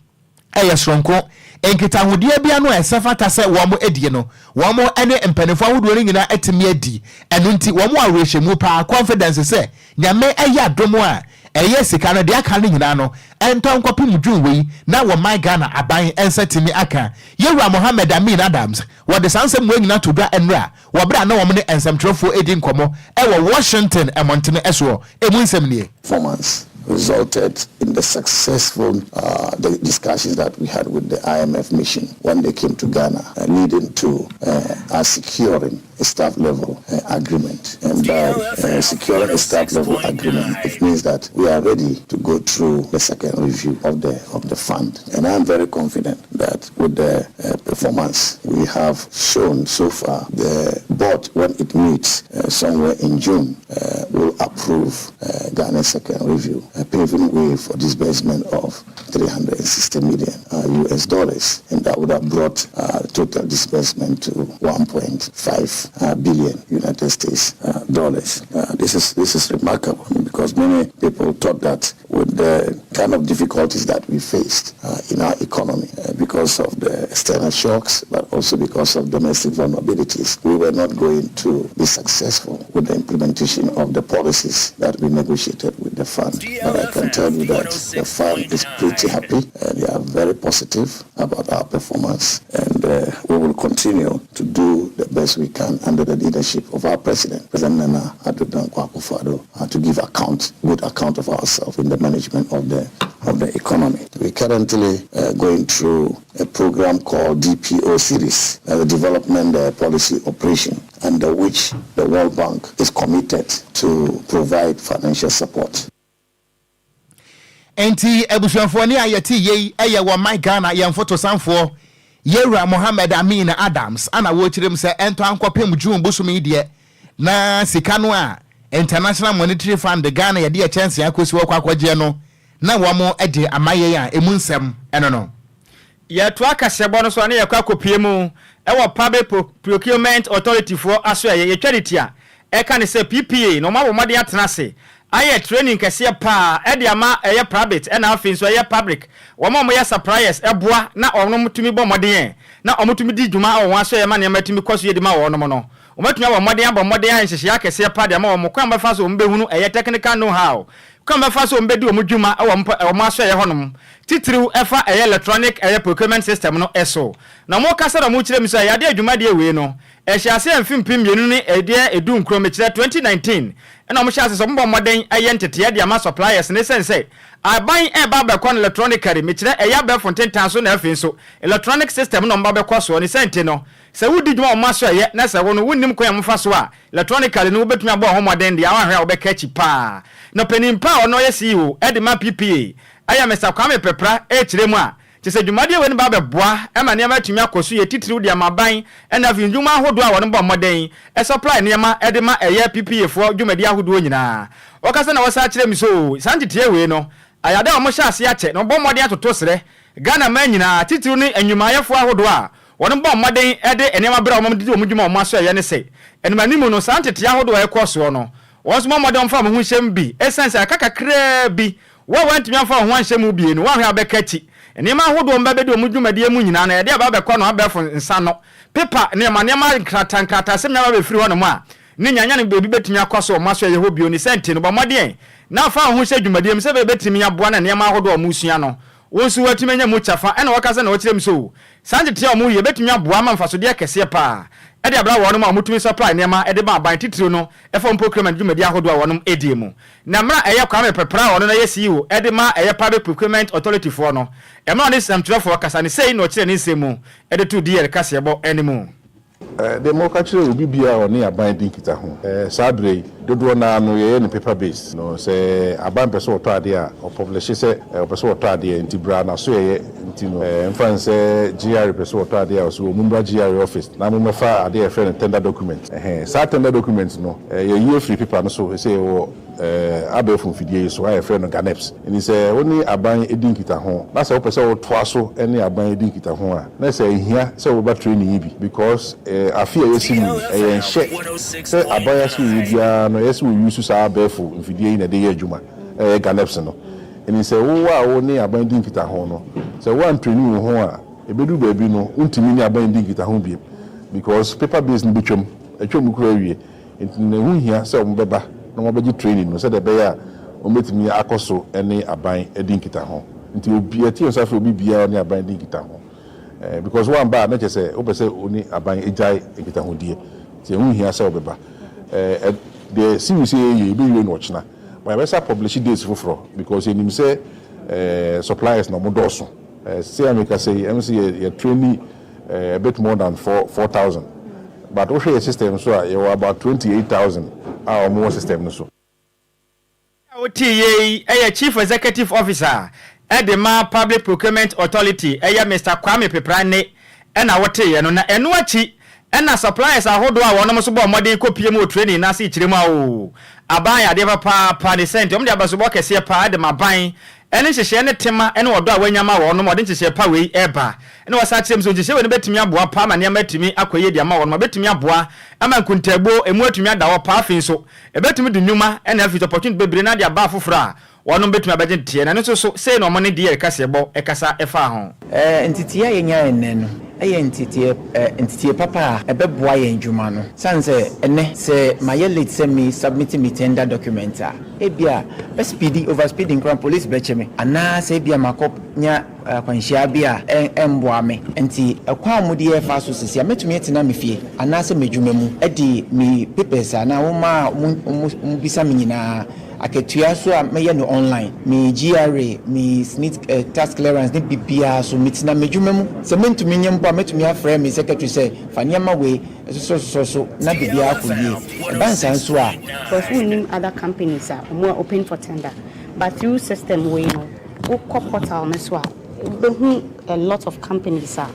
ɛyɛ soronko. Nkitahodie bi ano a ɛsɛ fata sɛ wɔn die no, wɔn ne mpanimfoɔ ahodoɔ no nyinaa atumi adi. Ɛno nti, wɔn wɔ awerɛhyɛmu paa, confidence, sɛ Nyame yɛ adom a, ɛyɛ sika no, deɛ aka no nyinaa no, ɛntɔ nkɔpem June wei na wɔman Ghana aban nsa tumi aka. Yɛwura Mohammed Amin Adams, Wɔde saa nsɛm wei nyinaa too dwa nnora wɔ berɛ a na wɔne nsɛmtwerɛfoɔ redi nkɔmmɔ wɔ Washington mmɔntene soɔ. Emu nsɛm nie. Performance resulted in the successful uh, the discussions that we had with the IMF mission when they came to Ghana, uh, leading to uh, us securing a staff level uh, agreement. And by uh, securing a staff level agreement, it means that we are ready to go through the second review of the of the fund. And I'm very confident that with the uh, performance we have shown so far, the board, when it meets uh, somewhere in June, uh, will approve uh, Ghana's second review, paving way for disbursement of 360 million US dollars. And that would have brought total disbursement to 1.5 billion United States dollars. This is this is remarkable because many people thought that with the kind of difficulties that we faced uh, in our economy uh, because of the external shocks, but also because of domestic vulnerabilities, we were not going to be successful with the implementation of the policies that we negotiated with the fund. But I can tell you that the fund is pretty happy. and they are very positive about our performance, and uh, we will continue to do the best we can under the leadership of our president, President Nana Addo Dankwa Akufo-Addo, uh, to give account, good account of ourselves in the management of the of the economy. We're currently uh, going through a program called DPO series, uh, the Development uh, Policy Operation, under which the World Bank is committed to provide financial support. Enti abusuafoɔ ne a yɛte yei yɛ wɔ man Ghana yɛn fotosanfoɔ Yɛwura Mohammed Amin Adams ana wɔrekyerɛ mu sɛ ɛntɔ ankɔpem June bosome yi deɛ na sika no a International Monetary Fund Ghana yɛde yɛ kyɛnsee akɔsi hɔ kɔ akɔgyeɛ no na wɔn de ama yɛn a ɛmu nsɛm ɛno no. Yɛtoa kaseɛbɔ no so a na yɛkɔ akɔpue mu wɔ Public Procurement Authority foɔ asoɛeɛ, yɛtwa ne ti a ɛka ne sɛ PPA na wɔn abɔ mmɔden atena ase ayɛ training kɛseɛ paa de ama ɛyɛ private ɛna afei nso ɛyɛ public wɔn a wɔyɛ suppliers ɛboa na wɔn tumi bɔ mmɔden na wɔn tumi di dwuma wɔ wɔn asoɛeɛ ma nneɛma tumi kɔ so yie de ma wɔn no. Wɔatumi abɔ mmɔden abɔ mmɔden ayɛ nhyehyɛeɛ akɛseɛ paa de ama wɔn kwan a wɔbɛfa so wɔbɛhunu ɛyɛ technical know-how kwan a wɔbɛfa so wɔbɛdi wɔn dwuma wɔ wɔn asoɛeɛ hɔnom titiriw ɛfa ɛyɛ electronic ɛyɛ procurement system no so. Na wɔkasa na wɔkyerɛ mu sɛ ɛyɛ adeɛ a dwumadie wei no ɛhyɛɛ aseɛ mfe 2019 mekyerɛ 2019 ɛna wɔhyɛɛ aseɛ sɛ wɔbɔ mmɔden ɛyɛ nteteɛ de ama suppliers no ɛsiane sɛ aban ɛreba abɛkɔ no electronically mekyerɛ ɛyɛ abɛɛfo ntentan so na afei nso electronic system na wɔba bɛkɔ soɔ ne sɛ nti no Sɛ wodi dwuma wɔ mo asoɛeɛ na sɛ wo no wonnim kwan a wɔfa so a, electronically no wobɛtumi abɔ wo ho mmɔden deɛ woanhwɛ a wobɛka akyi paa. Na ɔpanin pa a ɔno ɔyɛ CEO de ma PPA ɛyɛ Mister Kwame Pepra rekyerɛ mu a, kyerɛ sɛ dwumadie wei no ba abɛboa ma nneɛma atumi akɔ so yie titiriw de ama aban ɛna afei nnwuma ahodoɔ a wɔn bɔ mmɔden supply nneɛma de ma ɛyɛ PPA foɔ dwumadie ahodoɔ nyinaa. Ɔkasa na wɔsan kyerɛ mu sɛ oo saa nteteɛ wei no ayɛ adeɛ a wɔhyɛ aseɛ akyɛ na wɔbɔ mmɔden atoto serɛ Ghana man nyinaa titiriw ne nnwumayɛfoɔ ahodoɔ a Wɔbɔ mmɔden de nneɛma brɛ wɔn de di wɔn dwuma a wɔn asoɛeɛ ne sɛ, animanimu no, saa ntetee ahodoɔ a ɛrekɔ soɔ no, wɔn nso mmɔ mmɔden mfa wɔn ho nhyɛ mu bi. Ɛsiane sɛ aka kakraa bi, wo a woantumi amfa wo ho anhyɛ mu bie no, woanhwɛ a wobɛka akyi. Nneɛma ahodoɔ a wɔba bɛdi wɔn dwumadie mu nyinaa no, ɛde aba abɛkɔ no abɛɛfo nsa ano. Pepa, nneɛma, nneɛma, nkrataa, nkrataasɛm nyinaa ba bɛfiri hɔnom a, ne nyanya no baabi bɛtumi akɔ so wɔ wɔn asoɛeɛ hɔ bio. Ne saa nti no, bɔ mmɔden na fa wo ho hyɛ dwumadie mu sɛdeɛ ɛbɛtumi aboa na nneɛma ahodoɔ a wɔresua no, wo nso woatumi anya mu kyɛfa. Ɛna wɔkasa na wɔkyerɛ mu sɛ, O, saa ntetee a wɔyɛ bɛtumi aboa ama mfasodeɛ kɛseɛ pa ara de abra wɔnom a wɔtumi supply nneɛma de ma aban titiriw no fa wɔn procurement dwumadi ahodoɔ a wɔnom die mu. Na mmerɛ a ɛyɛ Kwame Peprah a ɔno na ɛyɛ CEO de ma ɛyɛ Public Procurement Authority foɔ no, mmerɛ a ɔne nsɛmtwerɛfoɔ kasa no sei na ɔkyerɛɛ ne nsɛm mu de too DL kaseɛbɔ no mu. Deɛ mɔka kyerɛ obi biara a ɔne aban di nkitaho saa berɛ yi, dodoɔ no ara no yɛyɛ no paper based no, sɛ aban pɛ sɛ ɔtɔ adeɛ a, ɔpublishe sɛ ɔpɛ sɛ ɔtɔ adeɛ nti bra n'asoɛeɛ nti no, mfa no sɛ GRA pɛ sɛ ɔtɔ adeɛ a, ɔse mommra GRA office na mommɛfa adeɛ a yɛfrɛ no tender document, ɛhɛn, saa tender document no yɛyi afiri paper no so, seesei yɛwɔ. Abɛɛfo mfidie yi so a yɛfrɛ no GANEPS. Nti sɛ wo ne aban di nkitaho na sɛ wopɛ sɛ wotoa so ne aban di nkitaho a, na sɛ ɛhia sɛ woba training yi bi because afe a yɛasi mu yi, ɛyɛ nhyɛ sɛ aban asoɛeɛ biara no ɛyɛ sɛ wɔ use saa abɛɛfo mfidie yi na ɛde yɛ adwuma, ɛyɛ GANEPS no. Nti sɛ wo a wo ne aban di nkitaho no, sɛ woantraini wo ho a, ɛbɛduru baabi no wontumi ne aban ndi nkitaho biom because paper base no bɛtwam, atwam koraa awie. Enti na ɛho hia sɛ wɔbɛba na wɔabɛgye training no sɛdeɛ ɛbɛyɛ a wɔbɛtumi akɔ so ne aban adi nkitaho. Nti obi, yɛte yɛn nsa frɛ obi biara a ɔne aban di nkitaho. Eh, because woamba a na kyerɛ sɛ wopɛ sɛ wo ne aban gyae nkitahodie. Nti ɛho hia sɛ wobɛba. Eh, ɛ, deɛ series yi yɛyɛ yi, yɛbɛwie no ɔkyena. But yɛbɛsa publish dates foforɔ because yɛnim sɛ eh, suppliers na wɔdɔɔso. Eh, seesei a mekasa yi, ɛm sɛ yɛ, yɛ traini a bit more than 4,000 but wohwɛ yɛ system so a yɛwɔ about 28,000 a wɔn wɔ system no so. A wotee yei yɛ Chief Executive Officer de ma Public Procurement Authority yɛ Mister Kwame Pepra nne na woteeɛ no na ɛno akyi na suppliers ahodoɔ a wɔnom nso bɔɔ mmɔden kɔpie mu wɔ training no ase kyerɛ mu a oo aban ayɛ adeɛ papaapa ne sɛ nti wɔde abasobɔ kɛseɛ paa de ma aban ne nhyehyɛɛ ne tema ne ɔdɔ a wanya ma wɔnom ɔde nhyehyɛɛ pa wei reba na wɔsan kyerɛ mu sɛ nhyehyɛɛ wei no bɛtumi aboa paa ma nneɛma atumi akɔ yie de ama wɔnom ɛbɛtumi aboa ama nkuntaabuo ɛmu atumi ada hɔ paa afei nso ɛbɛtumi de nnwuma ne afei nso opportunity bebree no ade aba afoforɔ a Wɔnom bɛtumi abɛgye nteteɛ, na ɛno nso so, sei na wɔn ne DR kaseɛbɔ kasa faa ho. Nteteɛ a yɛnyaeɛ nnɛ no yɛ nteteɛ nteteɛ papa a ɛbɛboa yɛn adwuma no. Sane sɛ ɛnnɛ sɛ mayɛ late sɛ me submit me tender document a, ebia mɛ speedi, over speeding koraa police bɛkye me, anaa sɛ ebia makɔ nya akwanhyia bi a ɛmmoa me. Nti ɛkwan a wɔde yɛ fa so seesei a, mɛtumi atena me fie anaasɛ m'adwuma mu de me papers anaa nwoma a wɔbisa me nyinaa Akatua so a mɛyɛ no online, me GRA, me SSNIT tax clearance ne biribiara so, metena m'adwuma mu. Sɛ mentumi nyɛ mpo a, mɛtumi afrɛ me secretary sɛ fa nneɛma wei sosɔsosɔ so na biribiara akɔ yie. Ɛba no saa nso a. Because wonnim other companies a wɔn a open for tender but through system wei no. Wokɔ portal no so a, wobɛhu a lot of companies a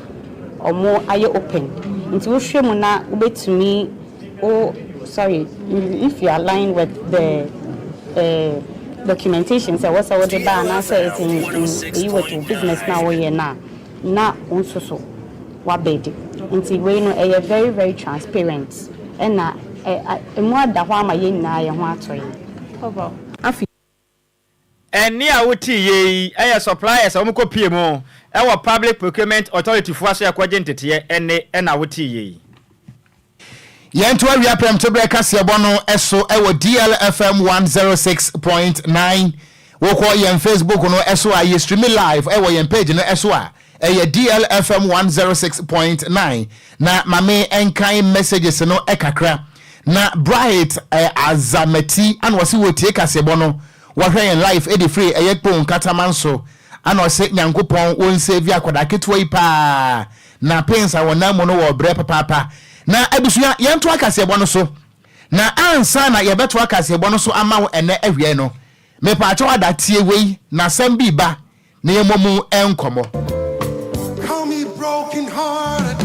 ɔmo ayɛ open. Nti wohwɛ mu na wobɛtumi wo, sorry, if you align with the documentation sɛ ɛwɔ sɛ wode ba anaasɛ it's in eyi with wo business na woyɛ no a, na wo nso so wabɛdi. Nti wei no ɛyɛ very very transparent, ɛna emu ada hɔ ama yɛn nyinaa yɛn ho atɔ yɛn. Afei ɛne a wote yie yi ɛyɛ suppliers a wɔn pie mu ɛwɔ Public Procurement Authority foɔ aso ɛkɔgye nteteɛ ɛne ɛna wote yie yi. Yɛnto awia prɛmtoberɛ kaseɛbɔ no ɛso ɛwɔ DLFM 106.9. Wokɔ yɛn Facebook no ɛso a, yɛ stream live ɛwɔ yɛn page no ɛso a ɛyɛ DLFM 106.9. Na mame ɛnkan messages no ɛkakra. Na Bright Azamati ana wɔse wɔtie kaseɛbɔ no, wɔhwɛ yɛn live ɛde firi ɛyɛ Kpone Kataman so, ana ɔsɛ Nyankopɔn wɔnsave akwadaa ketewa yi paa na pains a wɔnam mu no wɔ brɛ papaapa. Na abusua, yɛnto akaseɛbɔ no so, na ansa na yɛbɛto akaseɛbɔ no so ama wo ɛnɛ awia no, mepaakyɛw ada tie wei na asɛm bi ba na yɛmmɔ mu ɛnkɔmmɔ. Call me broken hearted.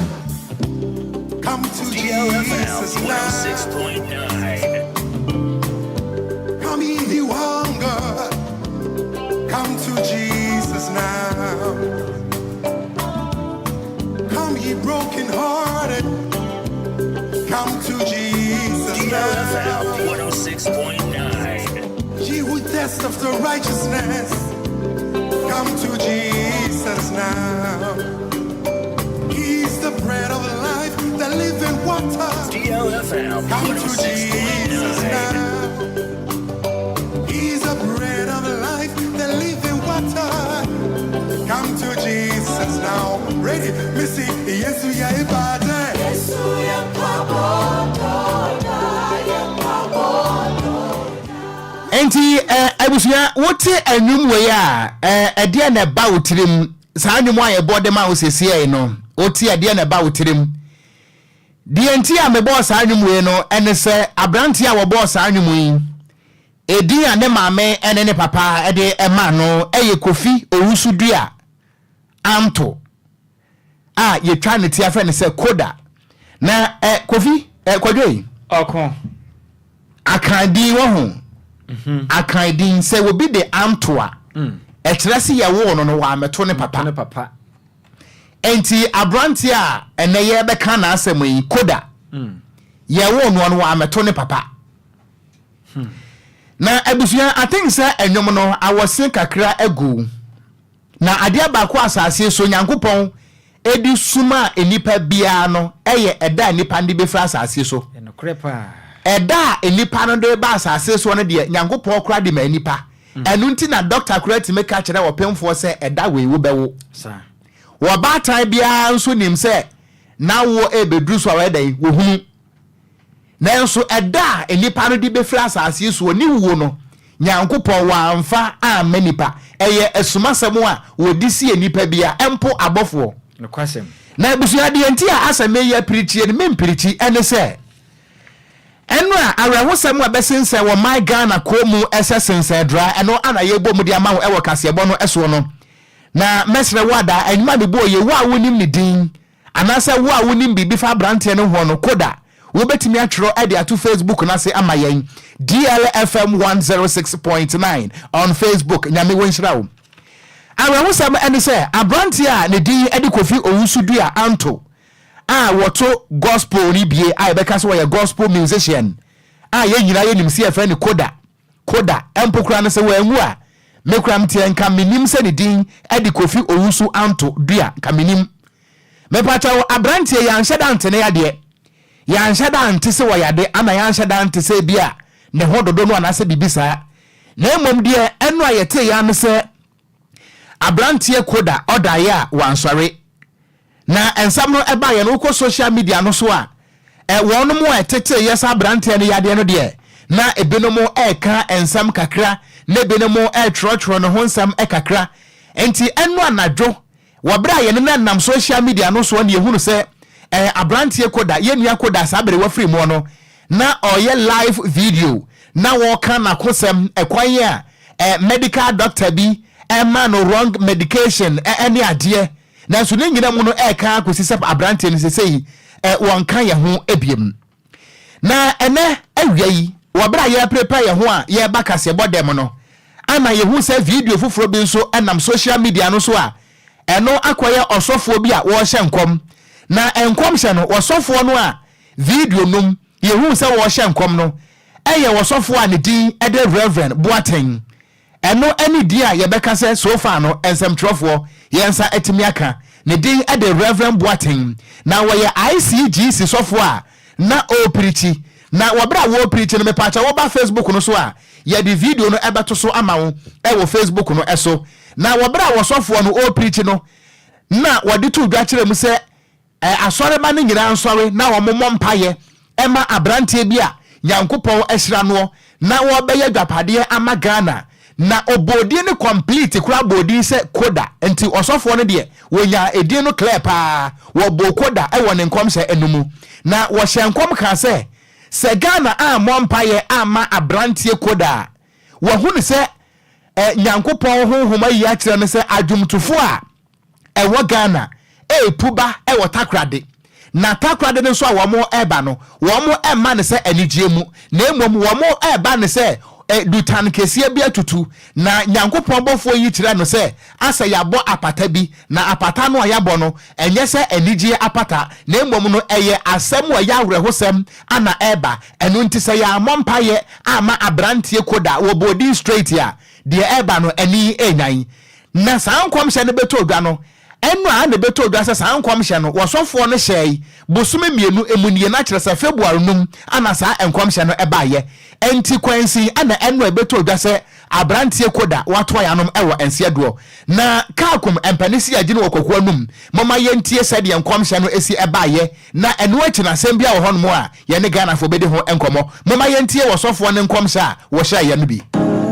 Come to Jesus now. 106.9. Come ye who hunger. Come to Jesus now. Come ye broken hearted. Come to Jesus DLFM now. 106.9. Ye who thirst after righteousness. Come to Jesus now. He's the bread of life, the living water. DLFM Come to Jesus 106.9. now. He's the bread of life, the living water. Come to Jesus now. Ready? Missy, Yesu ya ibade. Yesu ya pamoja, ya pamoja. Enti abusua, wote anwum wei a, ɛdeɛ na ɛba wo tirim? Saa nnwom a yɛbɔ de ma wo sesiei no, wote ɛdeɛ na ɛba wo tirim? Deɛ nti a mebɔɔ saa nnwom wei no ɛne sɛ aberanteɛ a wɔbɔɔ saa nnwom yi, edin a ne maame ɛne ne papa ɛde ɛma no ɛyɛ Kofi Owusu Dua Anto a yɛtwa ne ti afrɛ no sɛ Koda. Na Kofi Kwadwo yi ɔko Akan din wɔ ho, Akan din sɛ obi de Anto a, ɛkyerɛ sɛ yɛwoo no wɔamɛto ne papa. Ne papa. Enti aberanteɛ a ɛnɛ yɛbɛka n'asɛm yi, Koda, yɛwoo no wɔamɛto ne papa. Na abusua, aten sɛ ɛnwom no awɔse kakra agu. Na adeɛ baako asase so Nyankopɔn ɛdi suma a nnipa biara no ɛyɛ ɛda a nnipa no de bɛfiri asase so. Ɛnokorɛ paa. Ɛda a nnipa no de ba asase soɔ no deɛ, Nyankopɔn kora de ma nnipa. Ɛno nti na dɔkta kora tumi ka kyerɛ ɔpemfoɔ sɛ ɛda wei wobɛwo. Saa. Wɔbaatan biara nso nim sɛ n'awoɔ ɛbɛduru so a wɔyɛ dɛn wɔhunu. Nanso ɛda a nnipa no de bɛfiri asase soɔ ne wuo no, Nyankopɔn wɔamfa amma nipa. Ɛyɛ asumasɛm a wɔde sie nipa bia, mpo abɔfoɔ. Nokwasɛm. Na abusua, deɛ nti a asɛ meyɛ pirikyie no mempirikyi ɛne sɛ ɛno a awerɛhosɛm a ɛbɛsensɛn wɔ man Ghana kɔn mu ɛsɛ sensɛn dra ɛno ana yɛbɔ mu de ama wo ɛwɔ kaseɛbɔ no ɛsoɔ no. Na mɛsrɛ wo ada anwuma mebɔɔ yɛ, wo a wonim ne din anaasɛ wo a wonim biribi fa aberanteɛ no ho no, Koda, wobɛtumi atwerɛ de ato Facebook no ase ama yɛn, DLFM 106.9 on Facebook. Nyame wɔnhyira wo. Awerɛhosɛm ɛne sɛ aberanteɛ a ne din de Kofi Owusu Dua Anto a wɔto gospel no bie a yɛbɛka sɛ wɔyɛ gospel musician a yɛn nyinaa yɛnim sɛ yɛfrɛ no Koda. Koda mpo koraa no, sɛ wɔanwu a mekura mteɛ nka menim sɛ ne din de Kofi Owusu Anto Dua, nka menim. Mepakyɛw, aberanteɛ yɛanhyɛ da nte ne yadeɛ, yɛanhyɛ da nte sɛ wɔyade, ana yɛanhyɛ da nte sɛ bi a ne ho dodo no anaasɛ biribi saa. Na mmom deɛ ɛno a yɛte yɛn ano sɛ aberanteɛ Koda ɔdaeɛ a wansɔre. Na nsɛm no ɛbaeɛ no, wokɔ social media no so a, wɔnom a ɛtete yɛ sɛ aberanteɛ no yadeɛ no deɛ, na ebinom ɛreka nsɛm kakra na ebinom ɛretwerɛtwerɛ ne ho nsɛm kakra. Nti ɛno anadwo wɔ berɛ a yɛne no nam social media no soɔ ne yɛhunu sɛ aberanteɛ Koda, yɛn nua Koda, saa bere wafiri mu no, na ɔyɛ live video na wɔka n'akosɛm, ɛkwan a medical doctor bi ɛma no wrong medication ɛne adeɛ, nanso ne nyina mu no ɛka akɔsi sɛ aberanteɛ no sesei wɔnka yɛn ho ebiem. Na ɛnɛ awia yi, wɔ berɛ a yɛreprepare yɛn ho a yɛreba kaseɛbɔ dɛm no, ama yɛhu sɛ video foforɔ bi nso nam social media no so a ɛno akɔyɛ ɔsɔfoɔ bi a wɔrehyɛ nkɔm. Na nkɔmhyɛ no, ɔsɔfoɔ no a video nom yɛhu sɛ wɔrehyɛ nkɔm no ɛyɛ ɔsɔfoɔ a ne din de Reverend Boateng. Ɛno ne din a yɛbɛka sɛ so far no nsɛmtwerɛfoɔ yɛn nsa atumi aka. Ne din de Rev. Boateng. Na wɔyɛ ICGC sɔfoɔ a na ɔreprikyi. Na wɔ berɛ a wɔreprikyi no, mepaakyɛw woba Facebook no so a, yɛde video no bɛto so ama wo wɔ Facebook no so. Na wɔ berɛ a wɔsɔfoɔ no ɔreprikyi no, na wɔde too dwa kyerɛ mu sɛ Asɔremma no nyinaa nsɔre na wɔmmɔ mpaeɛ mma abranteɛ bi a Nyankopɔn ahyira noɔ na ɔrebɛyɛ adwapadeɛ ama Ghana. Na ɔbɔɔ din no complete koraa bɔɔ din sɛ Koda. Nti ɔsɔfoɔ no deɛ wɔnyaa edin no clear paa. Wɔbɔɔ Koda wɔ ne nkɔmhyɛ no mu. Na wɔhyɛɛ nkɔm kaa sɛ, sɛ Ghana ammɔ mpaeɛ amma abranteɛ Koda a, wɔahunu sɛ Nyankopɔn honhom ayi akyerɛ no sɛ adwomtofoɔ a ɛwɔ Ghana repu ba wɔ Takoradi. Na Takoradi no nso a wɔreba no, wɔmma no sɛ anigyeɛ mu, na mmom wɔreba no sɛ dutan kɛseɛ bi atutu. Na Nyankopɔn bɔfoɔ yi kyerɛɛ no sɛ, asɛ yɛabɔ apata bi, na apata no a yɛabɔ no, ɛnyɛ sɛ anigyeɛ apata, na mmom no ɛyɛ asɛm a ɛyɛ awerɛhosɛm na ɛreba. Ɛno nti sɛ yɛammɔ mpaeɛ amma aberanteɛ Koda, wɔbɔɔ din straight a, deɛ ɛreba no ani renyan. Na saa nkɔmhyɛ no bɛtɔ dwa no, ɛno ara na ɛbɛtɔ dwa sɛ saa nkɔmhyɛ no, wɔsɔfoɔ no hyɛɛe bosome mmienu mu nie, na kyerɛ sɛ February no mu na saa nkɔmhyɛ no baeɛ. Ɛnti kwansin na ɛno a ɛbɛtɔ dwa sɛ aberanteɛ Koda watoa yɛanom wɔ Nseɛdoɔ. Na Kaakum mpani si agyini wɔ Kwaku anum. Momma yɛntie sɛdeɛ nkɔmhyɛ no si baeɛ, na ɛno akyi no asɛm biara wɔ hɔnom a Yɛne Ghanafoɔ bɛdi ho nkɔmmɔ. Momma yɛntie ɔsɔfoɔ no nkɔmhyɛ a wɔhyɛeɛ no bi.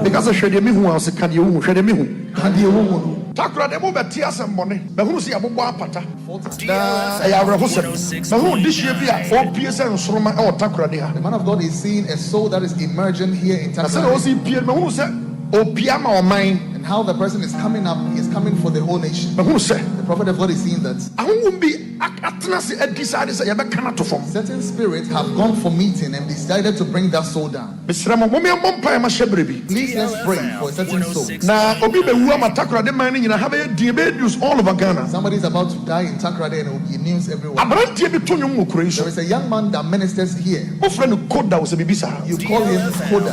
Meka sɛ, Hwɛ deɛ mehu a, ɔse, Ka deɛ wohu, hwɛ deɛ mehu. Ka deɛ wohu no. Takoradi mo bɛte asɛmmɔne. Mahunu sɛ yɛabobɔ apata, na ɛyɛ awerɛhosɛm. Mahunu dehyeɛ bi a ɔrepue sɛ nsoromma wɔ Takoradi ha. The man of God is seeing a soul that is emerging here in Na sɛdeɛ Takoradi. ɔsi pue no, mahunu sɛ ɔrepue ama ɔman. And how the person is coming up, he is coming for the whole nation. Mahunu sɛ. The prophet of God is seeing that. Ahonhom bi atena ase adi saa ade sɛ yɛbɛka no ato fam. Certain spirits have gone for meeting and decided to bring that soul down. Mesrɛ mo, mom yɛmmɔ mpaeɛ ma hyɛberɛ bi. Please let's pray for a certain soul. Na obi bɛwu ama Takoradi man no nyinaa ha bɛyɛ din, ɛbɛyɛ news all over Ghana. Somebody is about to die in Takoradi and it will be news everywhere. Aberanteɛ bi to nnwom wɔ kuro yi so. There is a young man that ministers here. Mofrɛ no Koda o sɛ biribi saa. You call him Koda.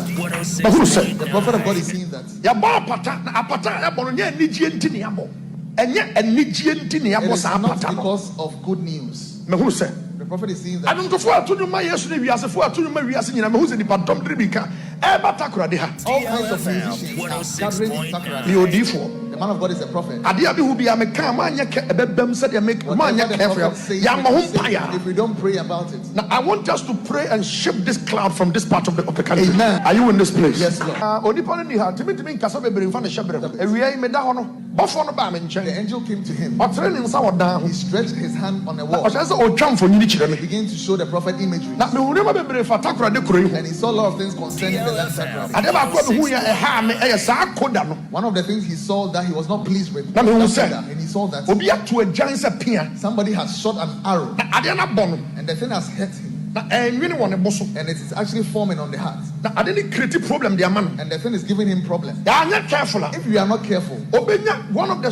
Mahunu sɛ. The prophet of God is seeing that. Yɛabɔ apata, na apata a yɛabɔ no nyɛ anigyeɛ nti na yɛabɔ. Ɛnyɛ anigyeɛ nti na It yɛabɔ is saa not apata no. because of good news. Mahunu sɛ. The prophet is seeing that. Anwomtofoɔ a ɛto nnwom ma Yesu ne wiasefoɔ a ɛto nnwom ma wiase nyinaa, mahu sɛ nnipadɔm de mmirika reba Takoradi ha. All kinds of musicians are gathering in Takoradi. Meyɛ odiyifoɔ. The man of God is a prophet. Adeɛ a mehu biara meka a, moanyɛ kɛ ɛbɛbam sɛdeɛ me, Whatever moanyɛ the careful a, prophet says, yɛammɔ ho people say, mpaeɛ a. if we don't pray about it. Na I want us to pray and ship this cloud from this part of the of the country. Amen. Are you in this place? Yes, Lord. Na onipa no nni ha, nti mentumi nkasa bebree mfa ne hyɛberɛ ho. Awia yi meda hɔ no, bɔfoɔ no baa me nkyɛn. The angel came to him. Ɔtenee ne nsa wɔ dan ho. He stretched his hand on a Na wall. ɔhyɛɛ sɛ ɔretwa mfonini kyerɛ me. He began to show the prophet imagery. Na mehuu nneɛma bebree fa Takoradi kuro yi ho. And he saw a lot of things concerning the land Takoradi. Adeɛ baako a mehuiɛ a ɛhaa me yɛ saa koda no. One of the things he saw that he was not pleased with Na mehuu that sɛ koda, and he saw that. obi ato agyan sɛ pea. Somebody has shot an arrow. Na adeɛ no abɔ no. And the thing has hurt him. Na ɛrenwene wɔ ne bo so. And it is actually forming on the heart. Na ade no create problem de ama no. And the thing is giving him problem. Yɛanyɛ careful a. If we are not careful. Obenya one of the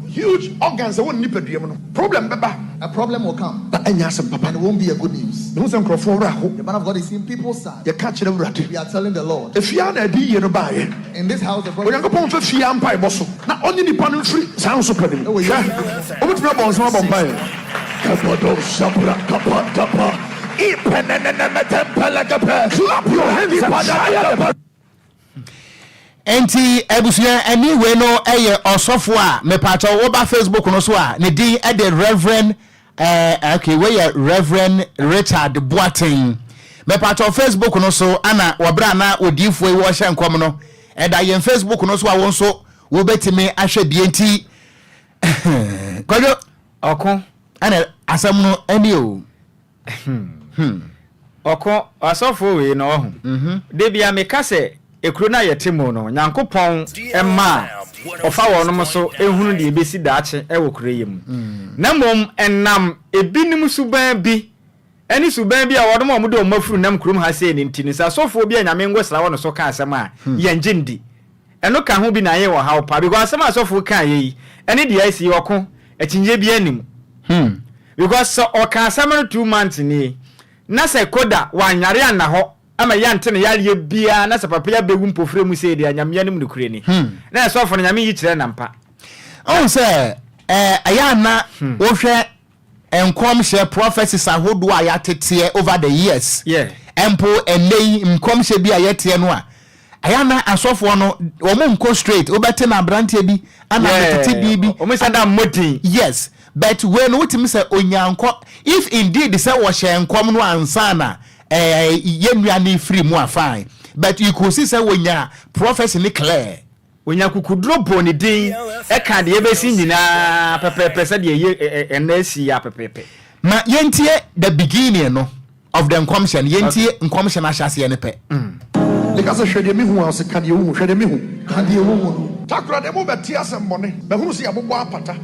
huge organs ɛwɔ ne nipadua mu no, problem bɛba. A problem will come. Na ɛnyɛ asɛm papa. And it won't be a good news. Mehu sɛ nkurɔfoɔ werɛ aho. The man of God is seeing people sad. Yɛka kyerɛ Awurade. We are telling the Lord. Efie ara na adiyie no baeɛ. In this house the prophet. Onyankopɔn mfa fie ara mpaebɔ so na ɔnye nipa no mfiri saa nsopɛ no mu. Ɛwɔ Hwɛ, Yesu Kristo. wobɛtumi abɔ nsam abɔ mpaeɛ. Clap your hands and fire the. Enti abusua ɛne wei no ɛyɛ ɔsɔfo a mepatɔ woba Facebook no so a ne din ɛde Reverend ɛɛ eh, okay wei yɛ Reverend Richard Boateng mepatɔ Facebook no so ana wɔbrɛ ana odiifoɔ yi wɔhyɛ nkɔm no ɛda yɛn Facebook no so a wɔn nso wobɛtumi ahwɛ bie nti kwadwo ɔko ɛna asɛm no ɛni o. Hmm. Ɔko, asɔfoɔ wei no ɔho. Mhm. Da bia meka sɛ ekuro no a yɛte mu no, Nyankopɔn mma a ɔfa wɔnom so hunu deɛ ɛbɛsi daakye wɔ kuro yi mu. Na mmom ɛnam ebinom suban bi ne suban bi a wɔnom a wɔde wɔn afuru nam kurom ha sei no nti no, sɛ asɔfoɔ bi a Nyame ngosra wɔ no so ka asɛm a, yɛngye ndi. Ɛno ka ho bi na ayɛ ɔhaw paa because asɛm a asɔfoɔ kaeɛ yi ne deɛ asi yi ɔko, akyinnyeɛ biara nni mu. Because sɛ ɔka asɛm no 2 months nie na sɛ Koda wanyare anna hɔ ama yɛante ne yareɛ biara na sɛ papa yi abɛwu mpofirɛ mu sei deɛ a, Nyame anim nokorɛ ni. Na ɛsɔfo no Nyame nyi kyerɛ no ampa. Wohu sɛ ɛyɛ a na wohwɛ nkɔmhyɛ prophecies ahodoɔ a yɛateteɛ over the years mpo ɛnnɛ yi nkɔmhyɛ bi a yɛteɛ no a ɛyɛ a na asɔfoɔ no wɔn nkɔ straight wobɛte na aberanteɛ bi ana metete biribi wɔn nsa da mmɔ din yes but wei no wotumi sɛ onyankɔ if indeed sɛ wɔhyɛ nkɔm no ansa na ɛɛ yɛn nua no firi mu a fine but you could see sɛ wɔnya prophecy ne clear. Ɔnya akokoduro bɔɔ ne din kaa deɛ ɛbɛsi nyinaa pɛpɛɛpɛ sɛdeɛ ɛyɛ ɛnnɛ asi yi ara pɛpɛɛpɛ. Ma yɛntie the beginning no of the nkɔmhyɛ no, yɛntie nkɔmhyɛ no ahyɛaseɛ no pɛ. Meka sɛ, Hwɛ deɛ mehu a, ɔse, Ka deɛ wohu, hwɛ deɛ mehu. Ka deɛ wohu no. Takoradi mobɛte asɛmmɔne. Mahunu sɛ yɛabobɔ apata,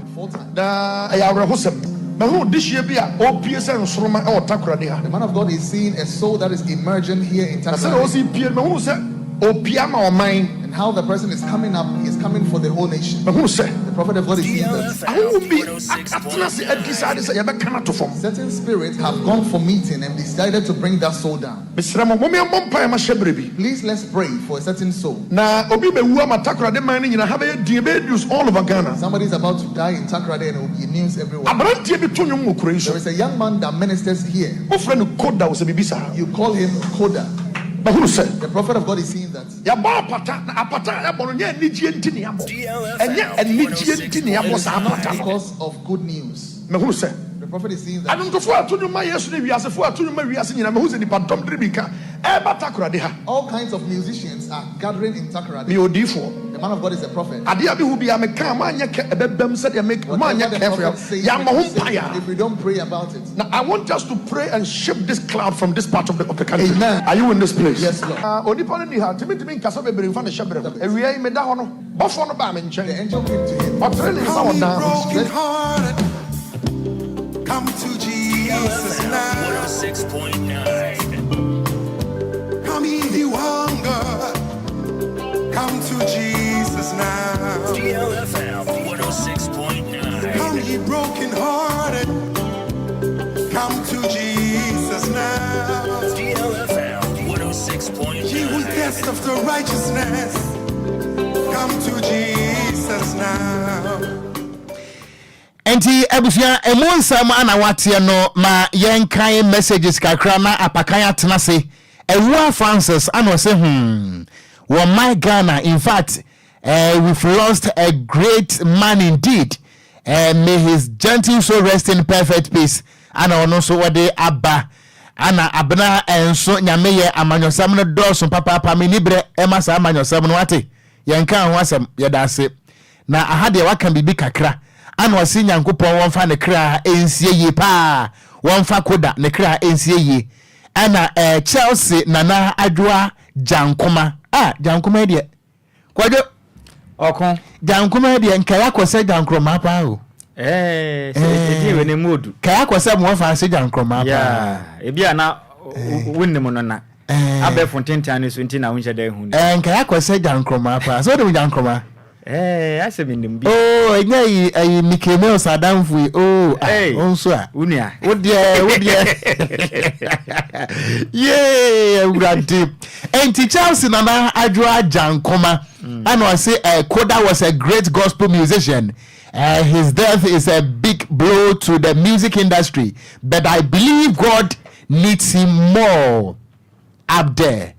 na ɛyɛ awerɛhosɛm. Mahunu dehyeɛ bi a ɔrepue sɛ nsoromma wɔ Takoradi ha. The man of God is seeing a soul that is emerging here in Na sɛdeɛ Takoradi. ɔsi repue no, mahunu sɛ ɔrepue ama ɔman. And how the person is coming up, he is coming for the whole nation. Mahunu sɛ. The prophet of God is seeing that. Ahonhom bi atena ase adi saa ade sɛ yɛbɛka no ato fam. Certain spirits have gone for meeting and decided to bring that soul down. Mesrɛ mo, mom yɛmmɔ mpaeɛ ma hyɛberɛ bi. Please let's pray for a certain soul. Na obi bɛwu ama Takoradi man no nyinaa, ha bɛyɛ din, ɛbɛyɛ news all over Ghana. Somebody is about to die in Takoradi and it will be news everywhere. Aberanteɛ bi to nnwom wɔ kuro yi so. There is a young man that ministers here. Wofrɛ no Koda o sɛ biribi saa. You call him Koda. Mahunu sɛ. The prophet of God is seeing that. Yɛabɔ apata, na apata a yɛabɔ no, nyɛ anigyeɛ nti na yɛabɔ. Ɛnyɛ anigyeɛ nti na It yɛabɔ is saa not apata no. because of good news. Mahunu sɛ. The prophet is seeing that. Anwomtofoɔ a ɛto nnwom ma Yesu ne wiasefoɔ a ɛto nnwom ma wiase nyinaa, mahu sɛ nnipadɔm de mmirika reba Takoradi ha. All kinds of musicians are gathering in Takoradi. Meyɛ odiyifoɔ. The man of God is a prophet. Adeɛ a mehu biara, meka a, moanyɛ kɛ, ɛbɛbam sɛdeɛ meka, Whatever moanyɛ the careful, prophet says, yɛammɔ ho it is mpaeɛ a. if we don't pray about it. Now I want us to pray and shape this cloud from this part of the of the country. Amen. Are you in this place? Yes, Lord. Ah, onipa no nni ha, nti mentumi nkasa bebree mfa ne hyɛbrɛ ho. Awia yi meda hɔ no, bɔfoɔ no baa me nkyɛn. The angel came to him. Ɔtrɛɛ ne nsa wɔ dan ho. Broken hearted, come to Jesus now. 106.9. Come ye who hunger, come to Jesus now. DLFM 106.9. Come ye broken hearted, come to Jesus now. DLFM Ye who 106.9. thirst after righteousness, come to Jesus now. Nti abusua emu nsɛm ana wateɛ no ma yɛnkan messages kakra na apakan atena ase. Awua Francis ana ɔsɛ wɔ my Ghana in fact we've lost a great man indeed may his gentle soul rest in perfect peace ana ɔno nso wɔde aba ana abena nso nyame yɛ amanyɔsɛm no dɔɔso papaapa menni berɛ ɛma saa amanyɔsɛm no ate yɛnka ho asɛm yɛda ase na aha deɛ waka biribi kakra ana ɔse nyankopɔn wɔmfa ne kra ɛnsie yie paa wɔmfa koda ne kra ɛnsie yie ɛna Chelsea nana adwoa gyankoma a gyankoma yi deɛ kwadwo ɔko gyankoma yi deɛ nkae akɔ sɛ gyankorɔmaa paa o ɛɛ sɛ ɛdin wei ne mu odu kae akɔ sɛ moɔfa ase gyankorɔmaa paa ebi a na wonnim no na abɛɛfo ntentan no so nti na wonhyɛ da ehu no nkae akɔ sɛ gyankorɔmaa paa sɛ wode gyankorɔmaa ɛɛ asɛ menim bi oh ɛnyɛ yi ɛyi Mickey Mills adamfo yi oh ah Hey, wo nso a wo nua wo deɛ wo deɛ yee awurade enti Chelsea nana adwoa gyankoma ɛna ɔse Koda was a great gospel musician his death is a big blow to the music industry but I believe God needs him more up there.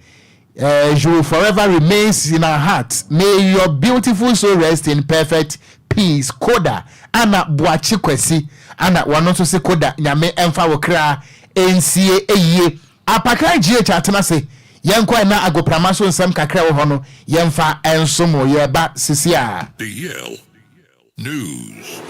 You will forever remains in our hearts. May your beautiful soul rest in perfect peace. Koda ana Boakye Kwasi ana wɔno nso se Koda nyame ɛmfa wo kra ɛnsie ɛyie. Apakan GH atena se yɛnkɔ ɛna agoprama so nsɛm kakra wɔ hɔ no yɛmfa ɛnso mo yɛba sisi a. The Yale News.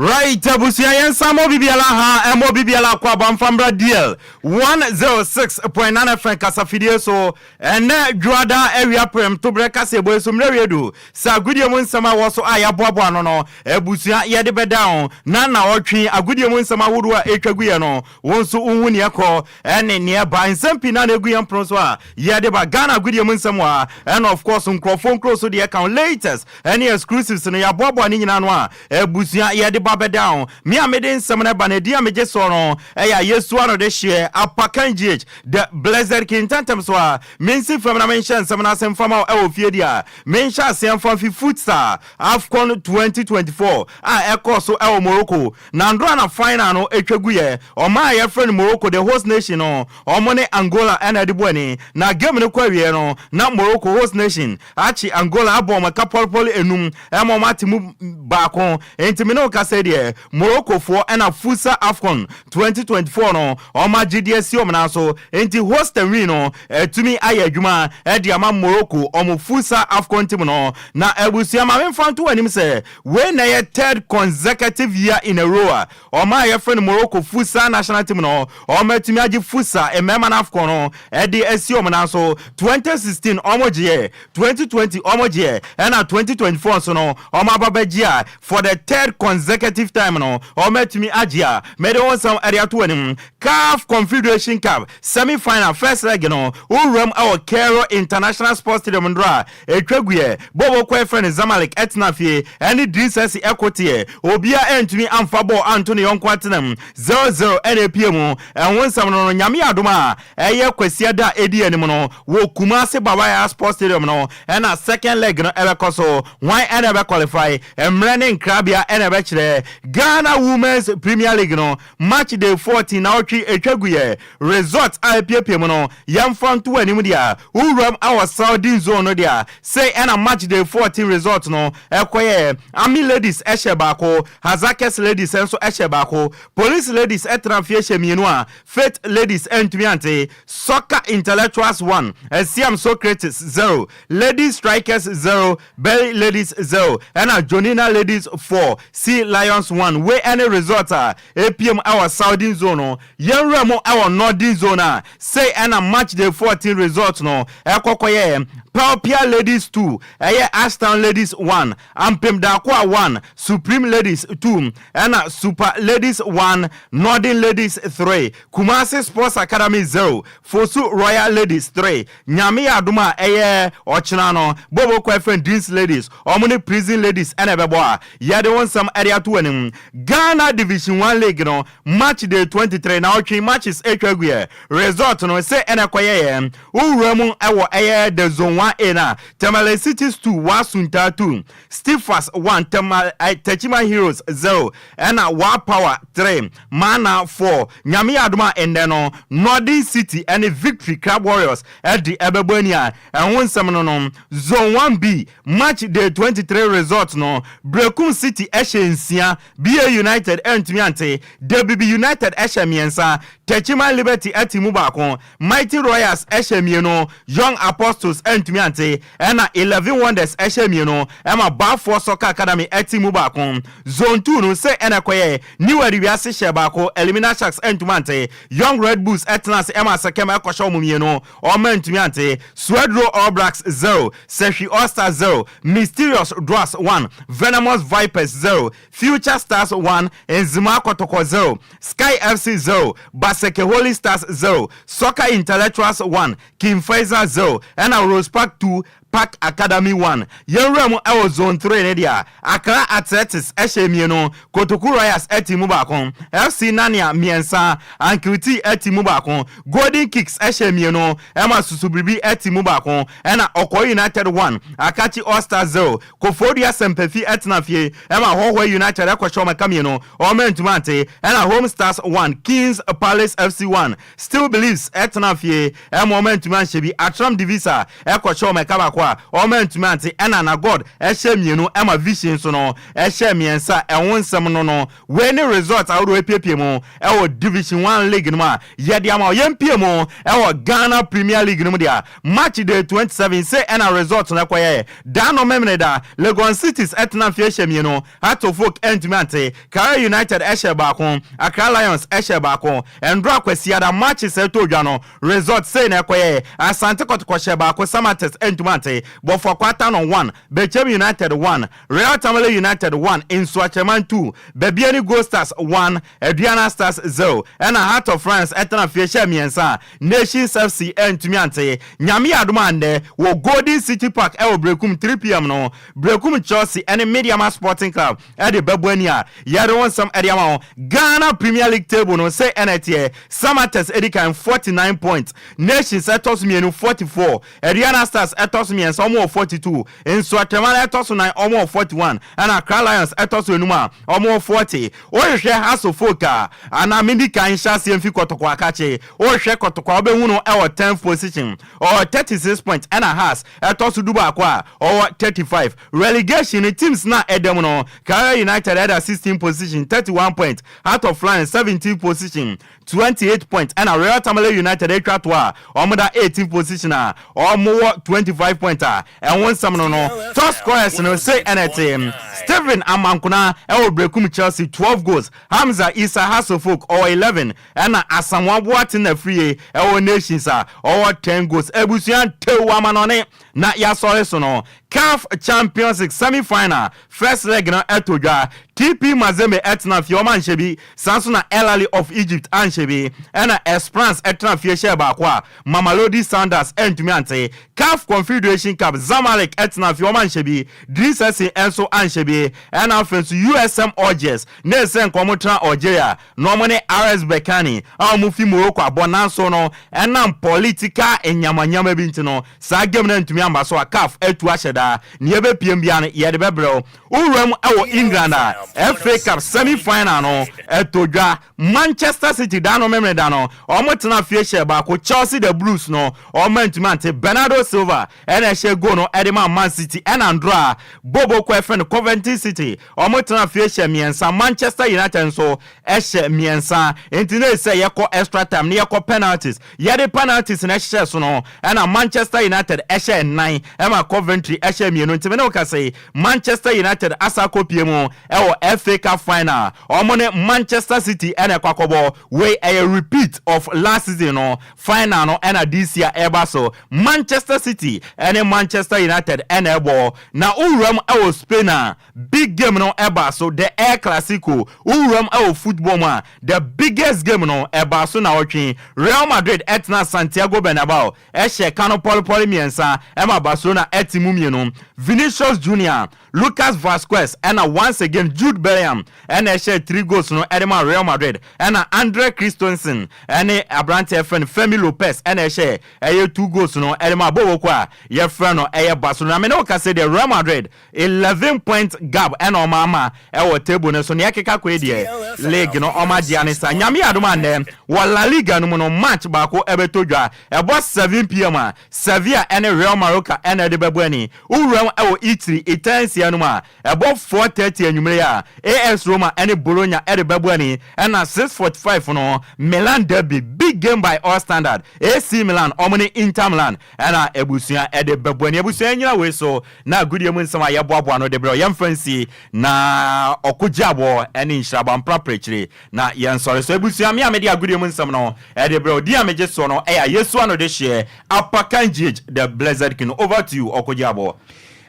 Right abusua yɛn nsa mmɔ bibiara ha ɛmmɔ bibiara akɔ aba mfa mbra DL 106.9 FM kasafidie so ɛnɛ dwoada awia prɛm tobrɛ kaseɛbɔ yi so mmerɛ wie du sɛ agodie mu nsɛm a ɛwɔ so a yɛaboaboa ano no abusua yɛde bɛda ho na naɔtwe agodie mu nsɛm ahodoɔ a ɛtwa guiɛ no wo nso wohu neɛ ɛkɔ ɛne neɛ ɛba nsɛm pii na na ɛgu yɛn pono so a yɛde ba Ghana agodie mu nsɛm wɔ ha ɛna of course nkurɔfoɔ nkuro so deɛ ɛka ho latest ɛne exclusives no yɛaboaboa ne nyinaa ano a abusua yɛde ba bɛda ho. Me a mede nsɛm no ba no edin a megye soɔ no ɛyɛ Ayesua no de hyeɛ Apakan GH The Blessed King. Ntɛntɛm so a mensi fam na menhyɛ nsɛm no ase mfa ma wo ɛwɔ fie deɛ a menhyɛ aseɛ mfa mfi Futsal AFCON 2024 a ɛkɔɔ so ɛwɔ Morocco Nandora na final no ɛtwa guiɛ. Ɔman a yɛfrɛ no Morocco the host nation no wɔn ne Angola ɛna ɛde bɔ ani na game no kɔ awieɛ no na Morocco host nation Akye Angola abɔ wɔn ɛka pɔlepɔle enum ɛma wɔn ate mu baako. Enti me ne wo kasa yi deɛ, Morocco foɔ ɛna Futsal Afcon 2024 no wɔn agye de asi wɔn nan so. Enti host and win no atumi ayɛ adwuma ɛde ama Morocco wɔn Futsal Afcon team no. Na abusua ma memfa nto w'anim sɛ wei na ɛyɛ third consecutive year in a row a Wɔn a yɛfrɛ no Morocco Futsal national team no, wɔatumi agye Futsal mmarima no AFCON no de asi wɔn nan so. 2016 wɔgyeɛ, 2020 wɔgyeɛ, ɛna 2024 nso no wɔn aba bɛgye a for the third consecutive time no wɔatumi agye a mede wo nsɛm de ato w'anim. CAF Confederation Cup semi-final first leg no, wowuram wɔ Cairo International Sports Stadium nnora a Etwa guiɛ, bɔɔl kɔ ɛfrɛ no Zamalek ɛtena fie ɛne Drinsasi ɛko teɛ, obiara ɛntumi amfa bɔɔl anto ne yɔnko atenam, 0-0 ɛna epie mu. Ɛho nsɛm no no, Nyame yɛ adom a, ɛyɛ Kwasiada a edi anim no wɔ Kumasi Bawaya Sports Stadium no ɛna second leg no ɛbɛkɔ so. Hwan ɛna ɛbɛ qualify? Mmerɛ ne nkrabea ɛna ɛbɛkyerɛ. Ghana Women's Premier League no, Match day 14 naɔtwe etwa guiɛ, result a epiepie mu no yɛmfa nto w'anim deɛ wo wuram wɔ Southern zone no deɛ sei ɛna match day 14 result no ɛkɔyɛɛ, Army ladies hyɛ baako, Hazackers ladies nso hyɛ baako, Police ladies tena fie hyɛ mmienu a Faith ladies antumi ante, Soccer Intellectuals 1, Asiam Socrates 0, Ladies Strikers 0, Berry Ladies 0 ɛna Jonina Ladies 4, Sea Lions 1. Wei ɛne result a ɛpiem ɛwɔ Southern Zone no. Yɛnwura mu ɛwɔ Northern Zone a, sei ɛna Match Day 14 result no ɛkɔ kɔyɛɛ, Pelpia Ladies 2, ɛyɛ Ashtown Ladies 1, Ampem Darkoa 1, Supreme Ladies 2, ɛna Super Ladies 1, Northern Ladies 3, Kumasi Sports Academy 0, Fosu Royal Ladies 3, Nyame yɛ adom a ɛyɛ ɔkyena no Bobo kɔ ɛfɛn Dreams Ladies ɔmo ne Prison Ladies ɛna ɛbɛbɔ a yɛde wo nsɛm ɛde ato w'anim. Ghana Division One League no match day 23 naɔtwe matches atwa agu yɛ result no sei ɛna ɛkɔyɛeɛ. Wo wura mu ɛwɔ ɛyɛ the zone 1A no a Tamale Cities 2 Wa Suntaa 2 Stifas 1 Tema Techiman Heroes 0 ɛna Wa Power 3 Mana 4. Nyame yɛ adom a ndɛ no Northern City ɛne Victory Club Warriors ɛde ɛbɛbɔ ani a ɛho nsɛm no no Zone 1B Match Day 23 result no Berekum City ɛhyɛ nsia BA United antumi ante Debibi United ɛhyɛ mmiɛnsa Techiman Liberty ɛte mu baako Mighty Royals hyɛ mmienu, Young Apostles antumi ante, ɛna Eleven Wonders hyɛ mmienu, ɛma Balfour Soccer Academy te mu baako. Zone 2 no, sei ɛna ɛkɔyɛɛ, New Aduwiase hyɛɛ baako, Elimina Sharks antumi ante, Young Red Bulls tenaa ase ɛma Sekem kɔhyɛ wɔn mmienu, wɔn antumi ante, Swedro All Blacks 0, Sehwi All Stars 0, Mysterious Dwarfs 1, Venomous Vipers 0, Future Stars 1, Nzema Kɔtɔkɔ 0, Sky FC 0, Baseke Holy Stars 0, Soccer Intellectuals 1, King Faisal 0, ɛna Rose Park 2, Park Academy 1. Yɛn wura mu wɔ Zone 3 no deɛ, Accra Athletics hyɛɛ mmienu, Kotoku Royals te mu baako, FC Nania mmiɛnsa, Ankilti te mu baako, Golden Kicks hyɛɛ mmienu, ɛma Susubiribi te mu baako, ɛna Ɔkɔɔ United 1, Akatsi All Stars 0. Koforidua Sɛmpafi tena fie ma Hohoe United kɔhyɛ wɔn ɛka mmienu, wɔn antumi ante, ɛna Home Stars 1, Kings Palace FC 1, Steel Believes tena fie ma wɔn antumi anhyɛ bi, Atram Divisa kɔhyɛ wɔn ɛka baako. baako a wɔn antumi ante, ɛna na God ɛhyɛ mmienu ɛma Vision nso no ɛhyɛ mmiɛnsa. Ɛho nsɛm no, wei ne result ahodoɔ epiepie mu ɛwɔ Division One League no mu a yɛde ama. Yɛmpie mu ɛwɔ Ghana Premier League no mu deɛ, match day 27 sɛ ɛna result no ɛkɔyɛ daa no mɛmene da. Legon Cities ɛtena mfie hyɛ mmienu, Hearts of Oak ɛntumi ante. Karela United ɛhyɛ baako, Accra Lions ɛhyɛ baako. Ɛndoro Akwasiada matches ɛtɔ dwa no, result sei na ɛkɔyɛ: Asante Kɔtɔkɔ hyɛ baako, Samartex ɛntumi ante. Bofoakwa Tano 1, Bechem United 1, Real Tamale United 1, Nsoatreman 2, Bibiani Gold Stars 1, Aduana Stars 0. Ɛna Heart of Lions ɛtena fie hyɛ mmiɛnsa, Nations FC ɛntumi ante. Nyame adom andɛ wɔ Golden City Park ɛwɔ Brekum, 3 p.m. no, Brekum Chelsea ɛne Medeama Sporting Club ɛde bɛbɔ ani a yɛde wɔn nsɛm ɛde ama wɔn. Ghana Premier League table no sɛ ɛna ɛteɛ: Samartex ɛdi kan, 49 points. Nations ɛtɔ so mmienu, 44. Aduana Stars ɛtɔ so mmiɛnsa, wɔn wɔ 42. Nsoatreman ɛtɔ so nan, wɔn wɔ 41. Ɛna Accra Lions ɛtɔ so enum a wɔn wɔ 40. Wɔrehwɛ Hearts of Oak a anaa mindi kan hyɛ aseɛ mfi Kɔtɔkɔ akakye. Wɔrehwɛ Kɔtɔkɔ a, wɔbɛhu no ɛwɔ 10th position, ɔwɔ 36 points. Ɛna Hearts ɛtɔ so 11 a ɔwɔ 35. Relegation no, teams na ɛdɛm no, Karela United ɛda 16 position, 31 points. Heart of Lions, 17 position, 28 points. Ɛna Real Tamale United atwa to a wɔn da 18 position a wɔn wɔ 25 points a ɛho nsɛm no, top scorers no say ɛna ɛte: Stephen Amankona ɛwɔ Brekum Chelsea, 12 goals. Hamza Isa, Hearts of Oak, ɔwɔ 11. Ɛna Asamoah Boateng na firie ɛwɔ Nations a ɔwɔ 10 goals. Ebusua tew amanɔne na yasɔre so no, CAF Champions League semi final first leg no ɛtɔ dwa. TP Mazembe ɛtena fie, ɔmo anhyɛ bi. Saa nso na Al Ahly of Egypt anhyɛ bi. Ɛna Esperance ɛtena fie hyɛ baako a Mamelodi Sundowns ɛntumi ante. CAF Confederation Cup, Zamalek ɛtena fie, ɔmo anhyɛ bi. Dreams FC ɛnso anhyɛ bi. Ɛna afei nso USM Algiers ne ɛsɛ nkɔmɔ tena Algeria na ɔmo ne RS Berkane a ɔmo fi Morocco abɔ, nanso no ɛnam political nyamanyama bi nti no, saa game no ntumi amba so a CAF atu ahyɛ daa. Nea ɛbɛpiem bia no, yɛde bɛbrɛw. Wowura mu ɛwɔ England a, FA Cup semi final no ɛtɔ dwa. Manchester City da no memere da no, ɔmo tena fie hyɛ baako. Chelsea, the Blues no, ɔmo ntumi ante. Bernardo Silva ɛna ɛhyɛ goal no ɛde ma Man City. Ɛna ndoro a bobo kɔ ɛfɛ no, Coventry City, ɔmo tena fie hyɛ mmiɛnsa. Manchester United nso ɛhyɛ mmiɛnsa, nti ne sɛ yɛkɔ extra time ne yɛkɔ penalties. Yɛde penalties na ɛhyehyɛ so no, ɛna Manchester United ɛhyɛ nnan, ɛma Coventry ɛhyɛ mmienu. Nti mene wo kasa yi, Manchester United asa akɔpie mu ɛwɔ FA Cup final. Ɔmo ne Manchester City ɛna ɛkɔ akɔbɔ. Wei ɛyɛ repeat of last season no final no, ɛna this year ɛba so, Manchester City ɛne Manchester United ɛna ɛbɔ. Na owuram ɛwɔ Spain a, big game no ɛba so, the El Clasico. Owuram ɛwɔ football mu a, the biggest game no ɛba so na ɔtwe. Real Madrid ɛtena Santiago Bernabeu ɛhyɛ kano pɔlipɔli mmiɛnsa, ɛma Barcelona ɛte mu mmienu. Vinicius Junior, Lucas Vazquez ɛna once again Jude Bellingham ɛna ɛhyɛ three goals no ɛde ma Real Madrid. Ɛna Andre Christensen ɛne aberanteɛ fɛ no Fermin Lopez ɛna ɛhyɛ ɛyɛ two goals no ɛde ma Boboko a yɛfrɛ no ɛyɛ Barcelona. Mene wo kase deɛ, Real Madrid 11 point gap ɛna ɔma ama ɛwɔ table no so. Nea ɛkeka kɔ yi deɛ, league no ɔma agyea ne sa. Nyame adom anɛ wɔ La Liga no mu no, match baako ɛbɛtɔ dwa, ɛbɔ 7 p.m. a Sevilla ɛne Real Mallorca ɛna ɛde bɛbɔ ani. Wowuram ɛwɔ Italy Itansia no mu a, ɛbɔ 4:30 anwummere a AS Roma ɛne Bologna ɛde bɛbɔ ani. Ɛna 6:45 no, Milan derby, big game by all standard, AC Milan ɔmo ne Inter Milan ɛna abusua ɛde bɛbɔ ani. Abusua, nyina wei so na agudie mu nsɛm a yɛboaboa no de brɛ yɛmfa nsi na ɔkogye aboɔ ɛne nhyiraba mpraprɛkyire na yɛnsɔre so. Abusua, me a mede agudie mu nsɛm no ɛde brɛ odi a megye soɔ no ɛyɛ Yesu ano de hyeɛ Apakan GH, the blessed king. Over to you, ɔkogye aboɔ.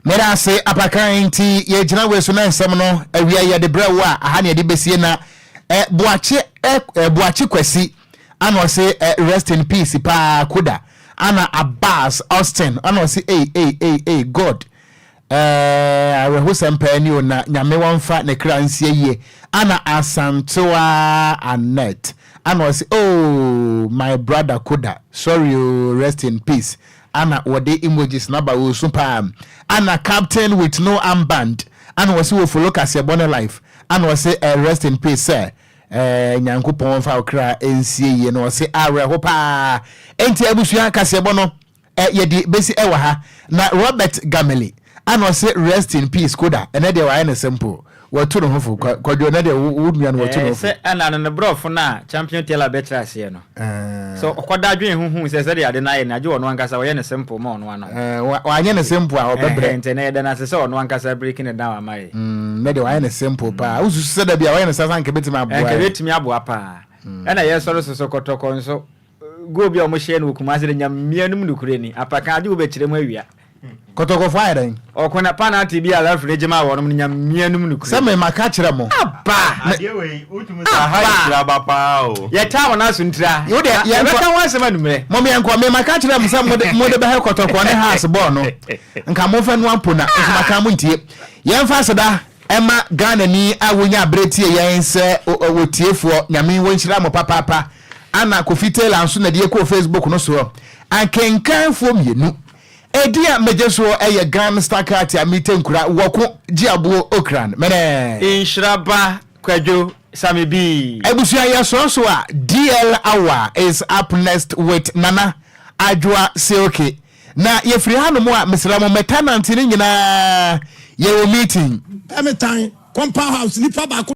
Meda ase, Apakan. Nti yɛgyina wei so na nsɛm no awia yɛde brɛ wo a, aha ne yɛde bɛsie. Na Boakye, Boakye Kwasi ana ɔse rest in peace paa Koda. Ana Abbas Austin ana ɔse, ei ei ei ei, God, awerɛhosɛm paa ni o, na Nyame wɔmfa ne kra nsie yie. Ana Asantewa Anet ana ɔse, oh my brother Koda, sorry o, rest in peace. Ana wɔde emojis naba wɔ su paa. Ana Captain with no armband ana wɔse wɔ follow kaseɛbɔ ne life. Ana wɔse rest in peace sir, Nyankopɔn mfa wo kra nsie yie. Na wɔse awerɛho paa. Enti abusua, kaseɛbɔ no. Yɛde bɛsi ɛwɔ ha na Robert Gameli ana ɔsɛ rest in peace Koda. Ɛnɛ deɛ wayɛ ne simple, wɔtu ne ho fo. Kwadwo, ɛnɛ deɛ wo nua no wɔtu ne ho fo. Sɛ ɛna no ne borɔfo no a Champion Taylor bɛkyerɛ aseɛ no, sɛ ɔkɔda adwene ho hu sɛ sɛdeɛ ade no ayɛ no, agye ɔno ankasa ɔyɛ ne simple ma ɔno ano. Wanyɛ ne simple a, ɔbɛbrɛ. Nti ɛnɛ yɛda no ase sɛ ɔno ankasa breaking it down ama yɛ. Nɛ deɛ wayɛ ne simple paa. Wosusu sɛ da bi a wayɛ ne sasa nka bɛtumi aboa? Nka bɛtumi aboa paa. Ɛna yɛsɔre so so Kɔtɔkɔ nso, goal bi a wɔhyɛ no wɔ Kumase de Nyamea no mu nokorɛ ni apakan agye wobɛkyerɛ mu awia. Kɔtɔkɔfo ayɛ dɛn? Ɔko na penalty bi a referee gye maa wɔnom no, Nyamea no mu nokorɛ. Sɛ me maka kyerɛ mo. Aba! Adeɛ wei wotumi sɛ aha yɛ tiraba paa o. Yɛtaa wɔn aso ntira. Wo deɛ Na yɛnkɔ. yɛbɛka ho asɛm anummerɛ. Mom yɛnkɔ. Me maka kyerɛ mo sɛ mode mode bɛhɛ kɔtɔkɔ ne Hearts bɔɔl no. Nka momfa no ampo na nso maka mo ntie. Yɛmfa aseda ɛma Ghanani a wonya aberɛ tie yɛn sɛ wɔtiefoɔ. Nyame wɔnhyira mo papaapa. Ana Kofi Taylor nso na deɛ kɔɔ Facebook no soɔ. Akenkanfoɔ mmienu. Edin a megye soɔ yɛ Gan Stakat a mete nkura wɔko gye aboɔ Okran. Mene. Nhyira ba Kwadwo Sami B. Abusua yɛsɔɔ so a DL hour is up next with Nana Adwoa Silky. Na yɛfiri hanom a mesrɛ mo me tenant no nyinaa yɛwɔ meeting. Ɛmetan compound house nipa baako.